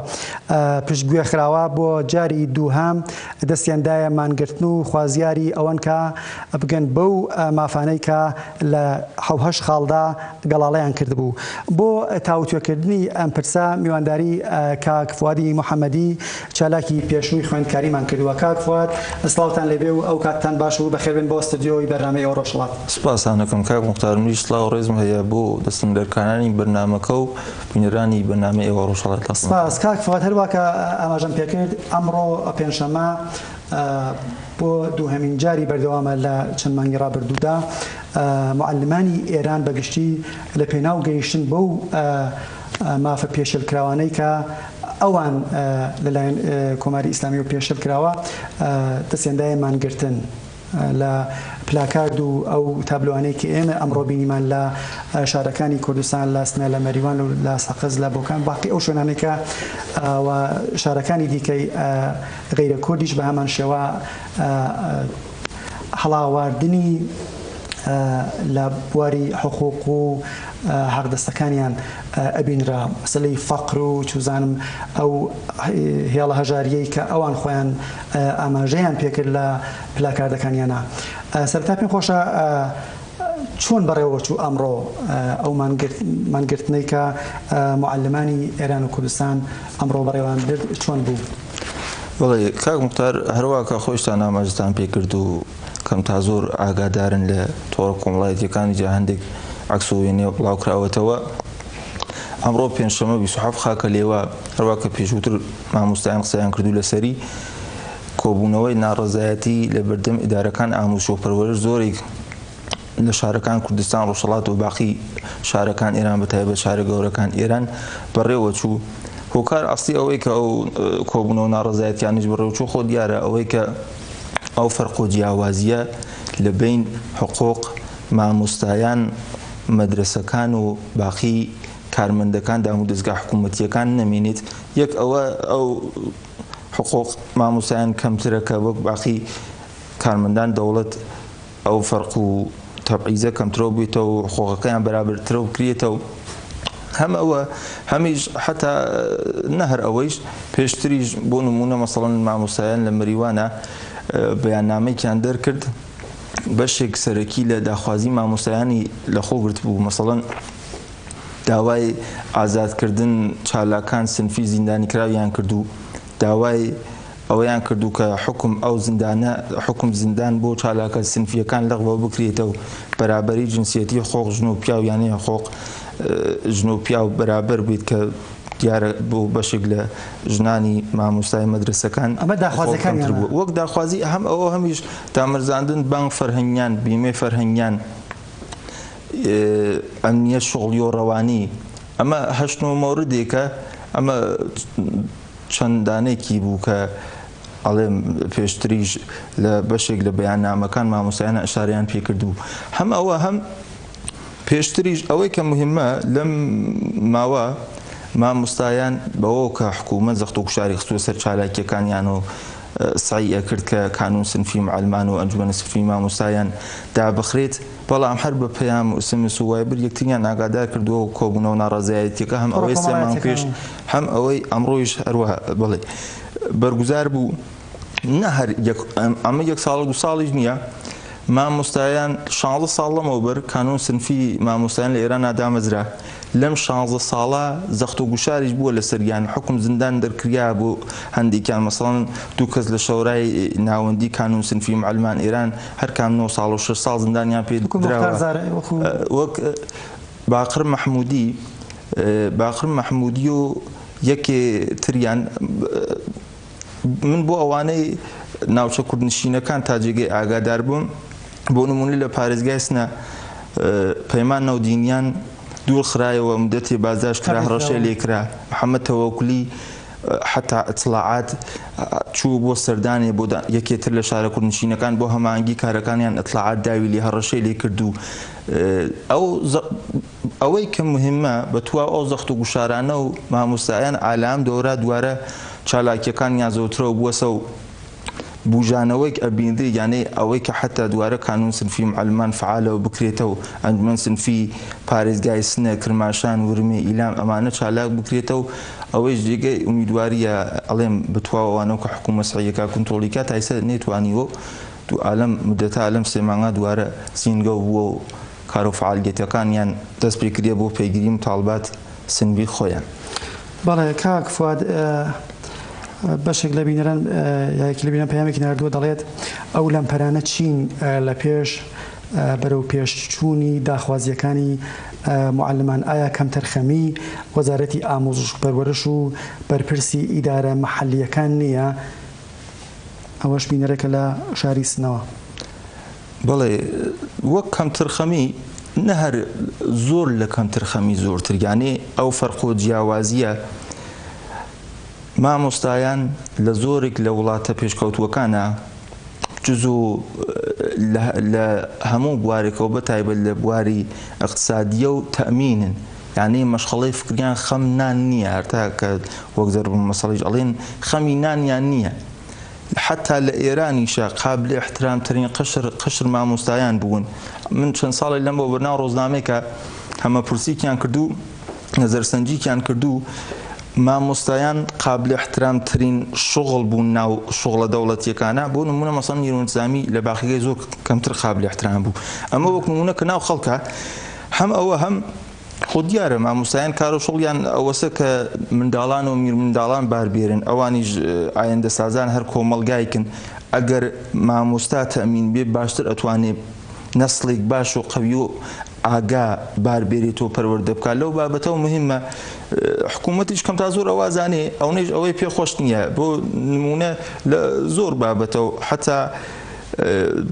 پشتگوێ خراوە بۆ جاری دووهەم دەستیان دایە مانگرتن و خوازیاری ئەوەن کە بگەن بەو مافانەی کە لە حەوهەشت خاڵدا گەڵاڵەیان کردبوو. بۆ تاوتوێکردنی ئەم پرسە میوانداری کاک فوادی محەمەدی چالاکی پێشووی خوێندکاریمان کردووە. کاک فواد سڵاوتان لێبێ و ئەو کاتتان باش و بەخێربێن بۆ ستۆدیۆی بەرنامەی ئەو ڕۆژهەڵات. سپاستان دەکەم کاک موختار، منیش سڵاو و ڕێزم هەیە بۆ دەستەندەرکارانی بەرنامەکە و بینەرانی بەرنامەی ئێوە ڕۆژهەڵات لە خزمەتتان. سپاس کاک فواد، هەروا کە ئاماژەم پێکرد ئەمڕۆ پێنجشەممە بۆ دووهەمین جاری بەردەوامە لە چەند مانگی ڕابردوودا موعەلمانی ئێران بە گشتی لە پێناو گەیشتن بەو مافە پێشێلکراوانەی کە ئەوان لەلایەن کۆماری ئیسلامیەوە پێشێل کراوە دەستیان دایە مانگرتن لە پلاکارد و ئەو تابلۆانەی کە ئێمە ئەمڕۆ بینیمان لە شارەکانی کوردستان لە سنە لە مەریوان و لە سەقز لە بۆکان باقی ئەو شوێنانەی کە و شارەکانی دیکەی غەیرە کوردیش بە هەمان شێوە هەڵاواردنی لە بواری حقوق و حەقدەستەکانیان ئەبینرا مەسەلەی فەقر و چوزانم ئەو هێڵە هەژاریەی کە ئەوان خۆیان ئاماژەیان پێکرد لە پلاکاردەکانیانە سەرەتا پێم خۆشە چۆن بەڕێوەچوو ئەمڕۆ ئەو مانگرتنەی کە موعەلمانی ئێران و کوردستان ئەمڕۆ بەڕێوان برد چۆن بوو؟ بەڵێ کاک موختار هەروا کە خۆشتان ئاماژەتان پێکرد و کەم تا زۆر ئاگادارن لە تۆڕە کۆمەڵایەتیەکانی جا هەندێک عەکس و وێنە بڵاو کراوەتەوە ئەمڕۆ پێنجشەممە 27 خاکە لێوە هەروا کە پێشووتر مامۆستایان قسەیان کردو لەسەری کۆبوونەوەی ناڕەزایەتی لە بەردەم ئیدارەکان ئاموزش و پەروەرش زۆرێک لە شارەکان کوردستان ڕۆژهەڵات و باقی شارەکان ئێران بە تایبەت شارە گەورەکان ئێران بەڕێوە چوو. هۆکار ئەسڵی ئەوەی کە ئەو کۆبوونەوە ناڕەزایەتیانیش بەڕێوە چوو خۆ دیارە ئەوەی کە ئەو فەرق و جیاوازیە لە بەین حقوق مامۆستایان مەدرەسەکان و باقی کارمەندەکان دامودەزگا حکوومەتیەکان نەمێنێت یەک ئەوە ئەو حقوق مامۆستایان کەمترە کە وەک باقی کارمەندان دەوڵەت ئەو فەرق و تەبعیزە کەمترەو بێتەوە و حقوقەکەیان بەرابەرترەو بکرێتەوە هەم ئەوە هەمیش حتا نە هەر ئەوەیش پێشتریش بۆ نمونە مەسەڵەن مامۆستایان لە مەریوانە بەیاننامەیەکیان دەرکرد بەشێک سەرەکی لە داخوازی مامۆستایانی لەخۆ گرتبوو مەسەڵەن داوای ئازادکردن چالاکان سنفی زیندانیکراویان کرد و داوای ئەوەیان کردوو کە حوکم ئەو زیندانە حوکم زیندان بۆ چالاکە سنفییەکان لەغوە بکرێتەو بەرابەری جنسیەتی حقوق ژن و پیاو یانێ حقوق ژن و پیاو بەرابەر بیت کە دیارە بۆ بەشێک لە ژنانی مامۆستای مەدرەسەکان ئەمە داخوازیەکانیانە. بوو وەک داخوازی هەم ئەوە هەمیش دامەرزاندن بانک فەرهەنگیان بیمەی فەرهەنگیان ئەمنیەت شوغڵی و ڕەوانی ئەمە هەشت نۆ مۆردێکە ئەمە چەند دانەیەکی بوو کە ئەڵێم پێشتریش لە بەشێک لە بەیاننامەکان مامۆستایانە ئشارەیان پێ کرد و هەم ئەوە هەم پێشتریش ئەوەی کە مهمە لەم ماوە مامۆستایان بەوە کە حکوومەت زەخت و گوشاری خستووە سەر چالاکیەکانیان و سەعی ئەکرد کە کانون سنفی معلمان و ئەنجومەن سنفی مامۆستایان دابخرێت، بەڵام هەر بە پەیام و ئسمس و وایبر یەکتریان ئاگادار کردووە و کۆبوونەوە ناڕەزایەتیەکە هەم ئەوەی سێ مانگ پێش هەم ئەوەی ئەمڕۆیش هەروەها بەڵێ بەرگوزار بوو. نە هەر ئەمە یەک ساڵ و دو ساڵیش نییە، مامۆستایان 16 ساڵ لەمەوبەر کانون سنفی مامۆستایان لە ئێران دامەزرا، لەم 16 ساڵە زەخت و گوشاریش بووە لەسەریان، حوکم زندان دەرکریا بۆ هەندێکیان، مەسەڵەن دوو کەس لە شەورای ناوەندی کانون سنفی معلمان ئێران هەرکام 9 ساڵ و 6 ساڵ زندانیان پێ دراوە، وەک باقر مەحمودی باقر مەحمودی و یەکێ تریان. من بۆ ئەوانەی ناوچە کوردنشینەکان تا جێگەی ئاگادار بووم، بۆ نموونە لە پارێزگای سنە پەیمان نەودینیان دوور خرایەوە، مدەتێ بازداشت کرا، هەڕەشەی لێ کرا. محەممەد تەوەکولی حەتا ئیتڵاعات چوو بۆ سەردانێ بۆ یەکێ تر لە شارە کوردنشینەکان بۆ هەماهەنگی کارەکانیان ئیتڵاعات داوی لێ هەڕەشەی لێ کرد و ئەو ئەوەی کە موهیمە بە تواو ئەو زەخت و گوشارانە و ماموستایان ئالام دۆرا دوارە چالاکیەکانیان زۆترەو بوەسە و بوژانەوەیک ئەبینری یانێ ئەوەی کە حەتا دوارە کانون سنفی معلمان فعالەو بکرێتەو ئەنجومەن سنفی پارێزگای سنە، کرماشان، ورمێ، ئیلام ئەمانە چالاک بکرێتەو ئەوەیش جێگەی ئومیدواریە ئەڵێم بە تواو ئەوانەو کە حکوومەت سەعیەکا کونترۆڵی کا تا ئیسە نەیتوانیوەو دو ئالەم مدەتا لەم سێ مانگا دوارە زینگەو بووەو کارو فعالیەتەکانیان دەست پێکردیە بۆ پەیگیری متاڵبات سنڤی خۆیان. بەڵێ کاک فواد بەشێک لە بینەران یا یەکی لە بینەران پەیامێکی ناردووە دەڵێت ئەو لەمپەرانە چین لە پێش بەرەو پێشچوونی داخوازییەکانی موعەلمان ئایا کەمتەرخەمی وەزارەتی ئاموزش و پەروەرش و بەرپرسی ئیدارە مەحەلییەکان نییە؟ ئەوەش بینەرێکە لە شاری سنەوە. بەڵێ وەک کەمترخەمی نە هەر زۆر لە کەمترخەمی زۆرتر یانێ ئەو فەرق و جیاوازیە مامۆستایان لە زۆرێک لە وڵاتە پێشکەوتووەکانە جزو لە هەموو بوارێکەوە بە تایبەت لە بواری اقتصادیە و تەمینن یعنی مەشخەڵەی فکریان خەم نان نییە هەرتا کە وەک زەرب مەسەڵیش ئەڵێن خەمی نانیان نییە حەتا لە ئێرانیشا قابل احترام ترین قشر قشر مامۆستایان بوون من چەند ساڵێک لەمەوە بەناو ڕۆزنامەیەکە هەمەپرسیکیان کردو نەزەرسەنجیکیان کردو مامۆستایان قابل احترام ترین شغڵ بوون ناو شغڵە دەوڵەتیەکانە بۆ نمونە مەسەڵەن نیرو انتظامی لە باقیگەی زۆر کەمتر قابل احترام بوو ئەمە وەک نمونە کە ناو خەڵکە هەم ئەوە هەم خۆ دیارە مامۆستایان کارو شوغڵیان ئەوەسە کە منداڵان و میرمنداڵان بار بێرن ئەوانیش ئایندەسازان هەر کۆمەڵگایکن ئەگەر مامۆستا تەئمین بێ باشتر ئەتوانێ نەسڵێک باش و قەوی و ئاگا بار بێرێت و پەروەردە بکات لەو بابەتەوە مهمە حکوومەتیش کەم تا زۆر ئەوە زانێ ئەونەیش ئەوەی پێ خۆش نییە بۆ نمونە لە زۆر بابەتەوە حتا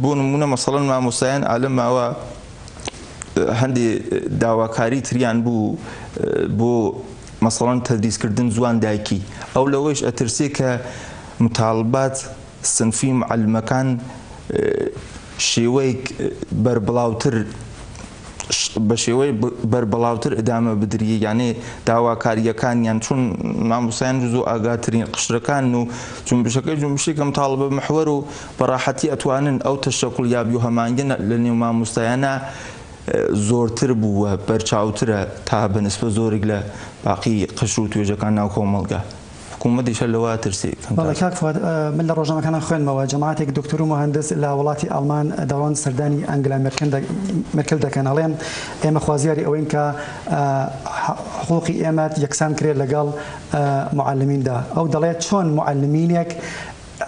بۆ نمونە مەسەڵەن مامۆستایان ئالەم ماوە هەندێ داواکاری تریان بوو بۆ مەسەڵەن تەدریسکردن زوان دایکی ئەو لەوەیش ئەترسێ کە متاڵبات سنفی معلمەکان شێوەیەک بەربڵاوتر بە شێوەی بەربڵاوتر ئدامە بدریە یانێ داواکاریەکانیان چون مامۆستایان زۆر ئاگاترین قشرەکان و جونبشەکەی جونبشێکە متاڵبە محوەر و بە ڕاحەتی ئەتوانن ئەو تەشەکوڵ یابی و هەمانگە لە نێو مامۆستایانە زۆرتر بوو و بەرچاوترە تا بە نسبەت زۆرێک لە باقی قشر و توێژەکان ناو کۆمەڵگا. حکوومەتیش هەر لەوە ئەترسێ کەم تا بەڵێ کاک فواد من لە ڕۆژنامەکانا خوێندمەوە جەماعەتێک دکتۆر و موهەندس لە وڵاتی ئاڵمان دەڕۆن سەردانی ئەنگلا مێرکل دەکەن ئەڵێن ئێمە خوازیاری ئەوەین کە حقوقی ئێمە یەکسان کرێت لەگەڵ موعەلمیندا ئەو دەڵێت چۆن موعەلمینێک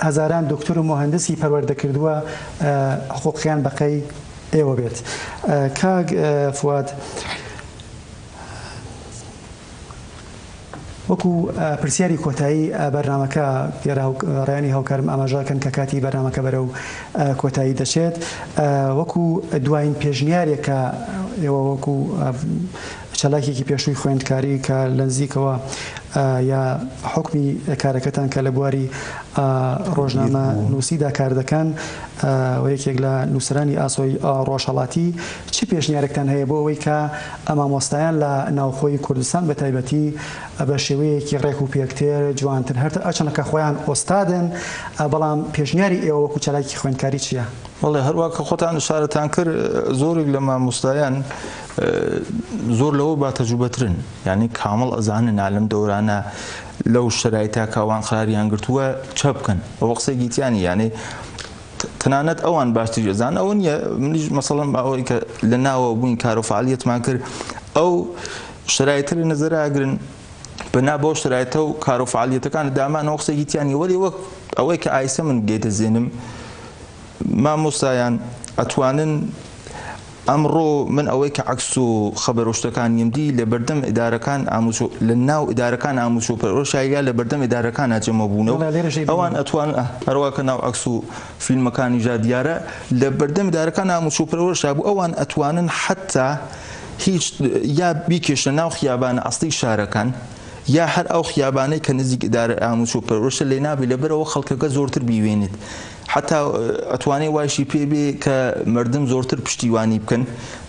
هەزاران دکتۆر و موهەندسی پەروەردە کردووە حقوقیان بەقەی ئێوە بێت کاک فواد وەکو پرسیاری کۆتایی بەرنامەکە دیارە ڕیانی هاوکارم ئاماژەکەن کە کاتی بەرنامەکە بەرەو کۆتایی دەچێت وەکو دوایین پێشنیارێک کە ئێوە وەکو. چالاکێکی پێشووی خوێندکاری کە لە نزیکەوە یا حوکمی کارەکەتان کە لە بواری ڕۆژنامە نووسیدا کار دەکەن و یەکێک لە نووسەرانی ئاسۆی ڕۆژهەڵاتی چ پێشنیارێکتان هەیە بۆ ئەوەی کە مامۆستایان لە ناوخۆی کوردستان بە تایبەتی بە شێوەیەکی ڕێک و پێکتر جوانتر هەر هەرچەندە کە خۆیان ئۆستادن بەڵام پێشنیاری ئێوە وەکو چالاکی خوێندکاری چییە؟ بەڵێ هەروا کە خۆتان ئشارەتان کرد زۆرێک لە مامۆستایان زۆر لەوە با تەجروبەترن یعنی کامڵ ئەزانن لەم دەورانە لەو شەرایتە کە ئەوان قراریان گرتووە چە بکەن ئەوە قسەی گیتیانی یعنی تەنانەت ئەوان باشتری ئەزان ئەوە نییە منیش مەسەڵەن ئەوەی کە لە ناوە بووین کار و فعالیەتمان کرد ئەو شەرایتە لە نەزەرا ئەگرن بەنا بەو شەرایتە و کار و فعالیەتەکان دامان ئەو قسەی گیتیانی وەلی وەک ئەوەی کە ئایسە من بگەیتە زێنم مامۆستایان ئەتوانن ئەمڕۆ من ئەوەی کە عەکس و خەبەر و شتەکانیم دی لە بەردەم ئیدارەکان ئاموزش لە ناو ئیدارەکان ئاموزش و پەروەرش یا لە بەردەم ئیدارەکانا جەمەو بوونە و ئەوان ئەتوان هەروا کە ناو عەکس و فیلمەکانیشدا دیارە لە بەردەم ئیدارەکان ئاموزش و پەروەرشا بوو ئەوان ئەتوانن حەتا هیچ یا بیکێشنە ناو خیابانە ئەسڵی شارەکان یا هەر ئەو خیابانەی کە نزیک ئیدارە ئاموزش و پەروەرشە لێ نابێ لەبەرئەوە خەڵکەکە زۆرتر بیوێنێت حەتا ئەتوانێ وایشی پێ بێ کە مردم زۆرتر پشتیوانی بکەن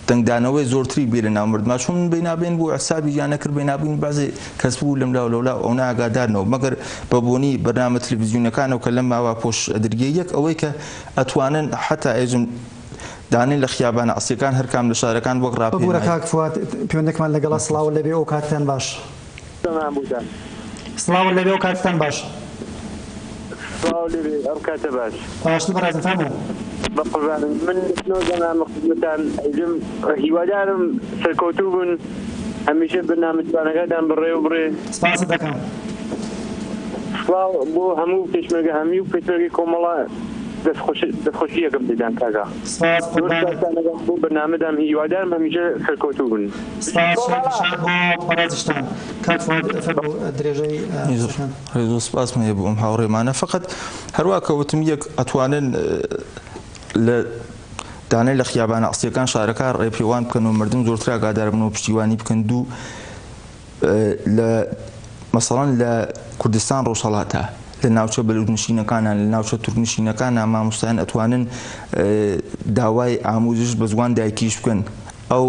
دەنگدانەوەی زۆرتری بێ لە ناو مردما چون من بینابێن بوو حسابی یان نەکرد بینابووین بەعزێ کەس بوو لەم لاو لەولا ئەو ناگادارنەوە مەگەر بە بۆنی بەرنامە تەلەڤیزیۆنەکانەوە کە لەم ماوە پۆش ئەدرگێ یەک ئەوەی کە ئەتوانن حەتا ئێژم دانێن لە خیابانە ئەسڵیەکان هەرکام لە شارەکان وەک ببورە ڕاپێمایی. کاک فواد پەیوەندێکمان لەگەڵە سڵاوت لێبێ ئەو کاتتان باش. سەلام بوتان. سڵاوت لێبێ و کاتتان باش. سڵاو لێبێ ئەم کاتە باش. باشتر بەڕێزم فەرموو. بەقوربانت من لەشنۆ دەمامە خزمەتان ئەیدم هیوادارم سەرکەوتوو بن هەمیشە بەرنامە جوانەکانتان بەڕێوە بڕێ. سپاست دەکەم. سڵاو بۆ هەموو پێشمەرگە هەمیو پێشمەرگەی کۆمەڵە دەستخۆشی یەکەم لێتان کاکە. سپاس زۆر قوربانت. سپاستان دەکەم بۆ بەرنامەدان هیوادارم هەمیشە سەرکەوتوو بن. سپاس شاد و شاد بۆ بەڕێزیشتان کاک فواد فەرموو درێژەی قسەکان. ڕێز و سپاسم هەیە بۆ ئەم هاوڕێمانە فقط هەروا کە وتم یەک ئەتوانن لە دانەی لە خیابانە ئەسڵیەکان شارەکە ڕێپێوان بکەن و مردم زۆرتر ئاگادار بن و پشتیوانی بکەن دوو لە مەسەڵەن لە کوردستان ڕۆژهەڵاتە لە ناوچە بەلوچنشینەکانە لە ناوچە تورکنشینەکانە مامۆستایان ئەتوانن داوای ئاموزش بە زوان دایکیش بکەن ئەو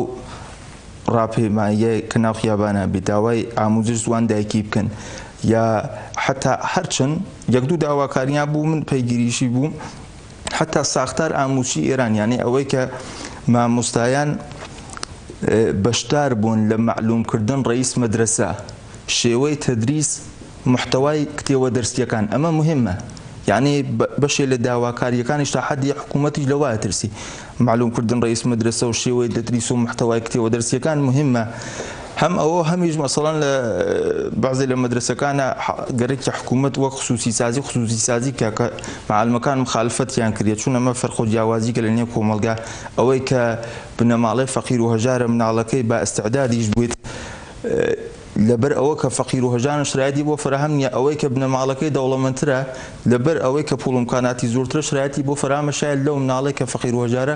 ڕاپێماییە کە ناو خیابانە بێ داوای ئاموزش زوان دایکی بکەن یا حتا هەرچەند یەک دوو داواکاریان بوو من پەیگیریشی بووم حتا ساختار ئاموزشی ئێران یانێ ئەوەی کە مامۆستایان بەشدار بوون لە مەعلوم کردن ڕەئیس مەدرەسە شێوەی تەدریس محتەوای کتێوە دەرسیەکان ئەمە مهمە یانی بەشێ لە داواکاریەکانیش تا حەدی حکوومەتیش لەوە ئەترسی معلوم کردن ڕئیس مەدرەسە و شێوەی تەدریس و محتەوای کتێوە دەرسیەکان مهمە هەم ئەوە هەمیش مەسەڵەن لە بەعزێ لە مەدرەسەکانە گەرەکی حکوومەت وەک خصوصی سازی خصوصی سازی کە کە معلمەکان مخالفەتیان کردیە چون ئەمە فەرق و جیاوازی کە لە نێو کۆمەڵگا ئەوەی کە بنەماڵەی فەقیر و هەژارە مناڵەکەی با ئیستعدادیش بوویت لەبەر ئەوە کە فەقیر و هەژارن شرایەتی بۆ فەراهەم نیە، ئەوەی کە بنەماڵەکەی دەوڵەمەندترە لەبەر ئەوەی کە پوڵ و ئیمکاناتی زۆرترە شرایەتی بۆ فەراهەمە شایەد لەو مناڵەی کە فەقیر و هەژارە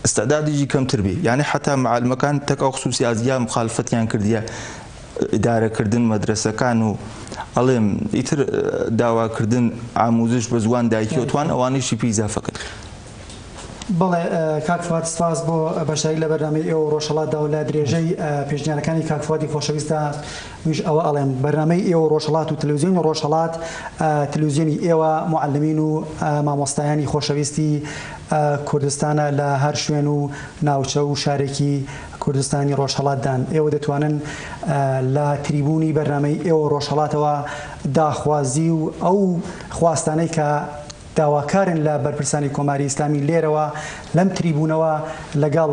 ئیستعدادیشی کەمتر بێ یانی حەتا معەلمەکان تەک ئەو خسوسیازیە مخالفەتیان کردیە ئیدارە کردن مەدرەسەکان و ئەڵێم ئیتر داوا کردن ئاموزش بە زوان دایکی و توان ئەوانیشی پێ ئیزافە کرد. بەڵێ کاک فواد سپاس بۆ بەشداری لە بەرنامەی ئێوە و ڕۆژهەڵاتدا و لە درێژەی پێشنیارەکانی کاک فوادی خۆشەویستدا منیش ئەوە ئەڵێم بەرنامەی ئێوە و ڕۆژهەڵات و تەلەویزیۆنی ڕۆژهەڵات تەلەویزیۆنی ئێوە موعەلمین و مامۆستایانی خۆشەویستی کوردستانە لە هەر شوێن و ناوچە و شارێکی کوردستانی ڕۆژهەڵاتدان ئێوە دەتوانن لە تریبوونی بەرنامەی ئێوە ڕۆژهەڵاتەوە داخوازی و ئەو خواستانەی کە داواکارن لە بەرپرسانی کۆماری ئیسلامی لێرەوە لەم تریبوونەوە لەگەڵ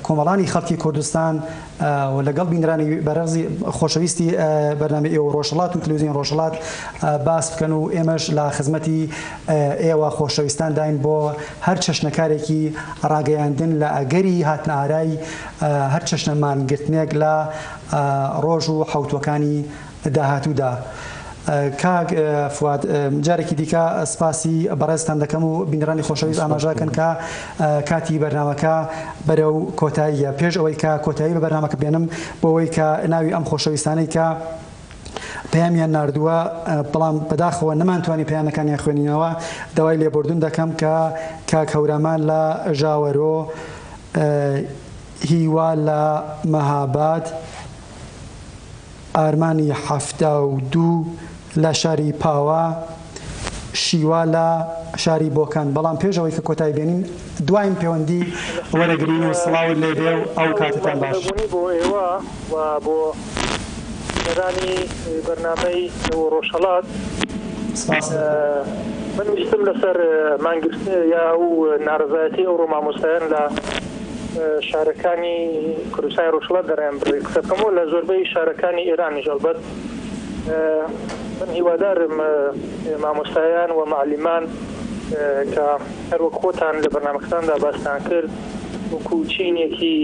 کۆمەڵانی خەڵکی کوردستان و لەگەڵ بینرانی بەڕێزی خۆشەویستی بەرنامەی ئێوە ڕۆژهەڵات و تلویزیۆنی ڕۆژهەڵات باس بکەن و ئێمەش لە خزمەتی ئێوە خۆشەویستان داین بۆ هەر چەشنە کارێکی ڕاگەیاندن لە ئەگەری هاتنە ئارای هەر چەشنە مانگرتنێک لە ڕۆژ و حەوتوەکانی داهاتوودا. کاک فواد جارێکی دیکە سپاسی بەڕێزتان دەکەم و بینەرانی خۆشەویست ئاماژەکەن کە کاتی بەرنامەکە بەرەو کۆتاییە پێش ئەوەی کە کۆتایی بە بەرنامەکە بێنم بۆ ئەوەی کە ناوی ئەم خۆشەویستانەی کە پەیامیان ناردووە بەڵام بەداخەوە نەمانتوانی پەیامەکانیان خوێنینەوە داوای لێبوردن دەکەم کە کاک هەورامان لە ژاوەرۆ هیوا لە مەهاباد ئارمانی 72 لە شاری پاوە شیوا لە شاری بۆکان بەڵام پێش ئەوەی کە کۆتایی بێنین دواین پەیوەندی وەرەگرین و سڵاوت لێبێ و ئەو کاتەتان باش. بۆ ئێوە و بۆ بینەرانی بەرنامەی ڕۆژهەڵات سپاس. من ویستم لەسەر مانگرتن یا ئەو نارەزایەتی ئەوڕۆ مامۆستایان لە شارەکانی کوردستانی ڕۆژهەڵات دەرەیان بڕی قسە بکەم و لە زۆربەی شارەکانی ئێرانیش ئەڵبەت من هیوادارم مامۆستایان و معلیمان کە هەر وەک خۆتان لە بەرنامەکەتاندا باستان کرد وەکو چینێکی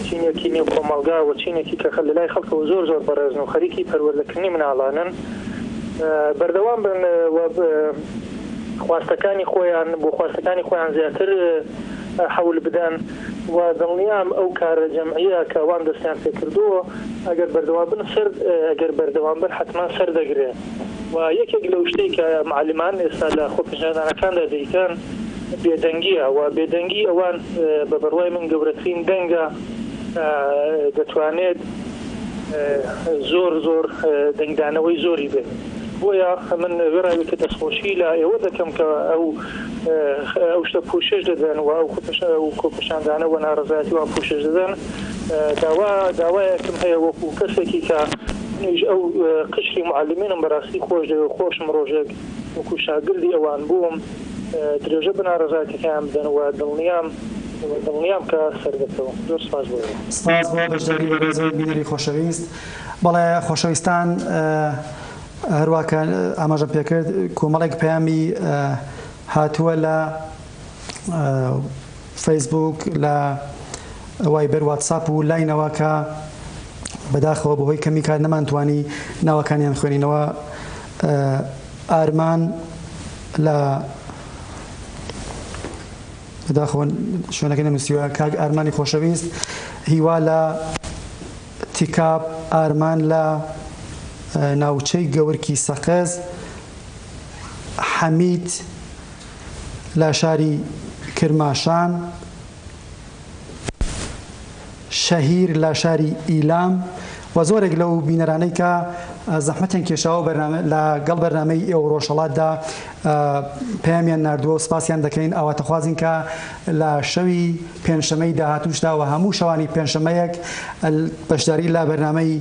چینێکی نێو کۆمەڵگا و چینێکی کە لە لای خەڵکەوە زۆر زۆر بەڕێزن و خەریکی پەروەردەکردنی مناڵانن بەردەوام بن و خواستەکانی خۆیان بۆ خواستەکانی خۆیان زیاتر حەول بدەن و دڵنیام ئەو کارە جەمعیە کە ئەوان دەستیان پێکردووە ئەگەر بەردەوام بن سەر ئەگەر بەردەوام بن حەتمەن سەردەگرێ و یەکێک لەو شتەی کە معەلیمان ئێستا لە خۆپیشاندانەکاندا دەیکەن بێدەنگیە و بێدەنگی ئەوان بە بڕوای من گەورەترین دەنگە دەتوانێت زۆر زۆر دەنگدانەوەی زۆری بێت. بۆیە من وێڕای کە دەستخۆشی لە ئێوە دەکەم کە ئەو ئەو شتە پوشش دەدەن و ئەو خۆپیشاندانە و ناڕەزایەتی وان پوشش دەدەن داوا داوایەکم هەیە وەکو کەسێکی کە منیش ئەو قشری معلمینم بەڕاستی خۆش دەوێ خۆشم ڕۆژێک وەکو شاگردی ئەوان بووم درێژە بە ناڕەزایەتیەکەیان بدەن و دڵنیام دڵنیام کە سەردەکەون زۆر سپاس بۆ ئێوە. سپاس بۆ بەشداری بەڕێزت بینەری خۆشەویست. بەڵێ خۆشەویستان هەروا کە ئاماژەم پێکرد کۆمەڵێک پەیامی هاتووە لە فەیسبوک لە وایبەر واتساپ و لاینەوە کە بەداخەوە بەهۆی کەمی کات نەمانتوانی ناوەکانیان خوێنینەوە ئارمان لە بەداخەوە شوێنەکەی نەنووسیوە کاک ئارمانی خۆشەویست هیوا لە تیکاب ئارمان لە ناوچەی گەورکی سەقز، حەمید لە شاری کرماشان، شەهیر لە شاری ئیلام و زۆرێک لەو بینەرانەی کە زەحمەتیان کێشاوە بەرنامە لە گەڵ بەرنامەی ئێوە ڕۆژهەڵاتدا پەیامیان ناردووە و سپاسیان دەکەین ئاواتەخوازین کە لە شەوی پێنجشەمەی داهاتووشدا و هەموو شەوانی پێنجشەمەیەک بەشداری لە بەرنامەی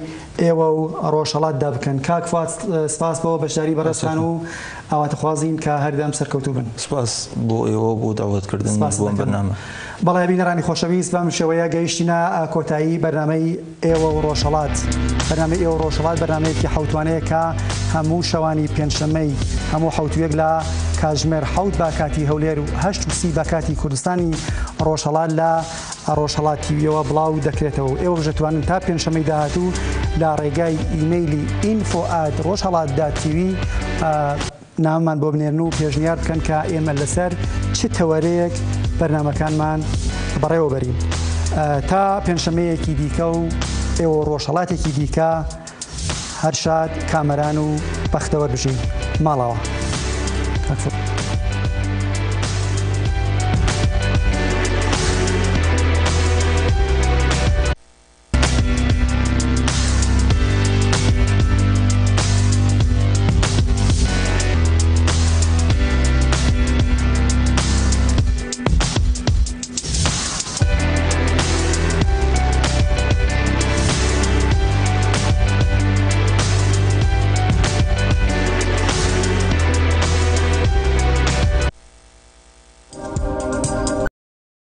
ئێوە و ڕۆژهەڵاتدا بکەن. کاک فواد سپاس بۆ بەشداری بەڕێزتان و ئاواتەخوازین کە هەردەم سەرکەوتوو بن. سپاس بۆ ئێوە و بۆ داوەتکردنم سپاست بۆ ئەم دەکەم. بەرنامە. بەڵێ بینەرانی خۆشەویست بەم شێوەیە گەیشتینە کۆتایی بەرنامەی ئێوە و ڕۆژهەڵات. بەرنامەی ئێوە و ڕۆژهەڵات بەرنامەیەکی حەوتوانەیە کە هەموو شەوانی پێنجشەممەی هەموو حەوتوویەک لە کاتژمێر حەوت بە کاتی هەولێر و 8:30 بە کاتی کوردستانی ڕۆژهەڵات لە ڕۆژهەڵات تیویەوە بڵاو دەکرێتەوە و ئێوەش دەتوانن تا پێنجشەممەی داهاتوو لە ڕێگای ئیمەیلی info at ڕۆژهەڵات dot TV نامەمان بۆ بنێرن و پێشنیار بکەن کە ئێمە لەسەر چ تەوەرەیەک بەرنامەکانمان بەڕێوە بەرین. تا پێنجشەممەیەکی دیکە و ئێوە ڕۆژهەڵاتێکی دیکە هەر شاد، کامەران و بەختەوەر بژین. ماڵاوا. کاک فواد.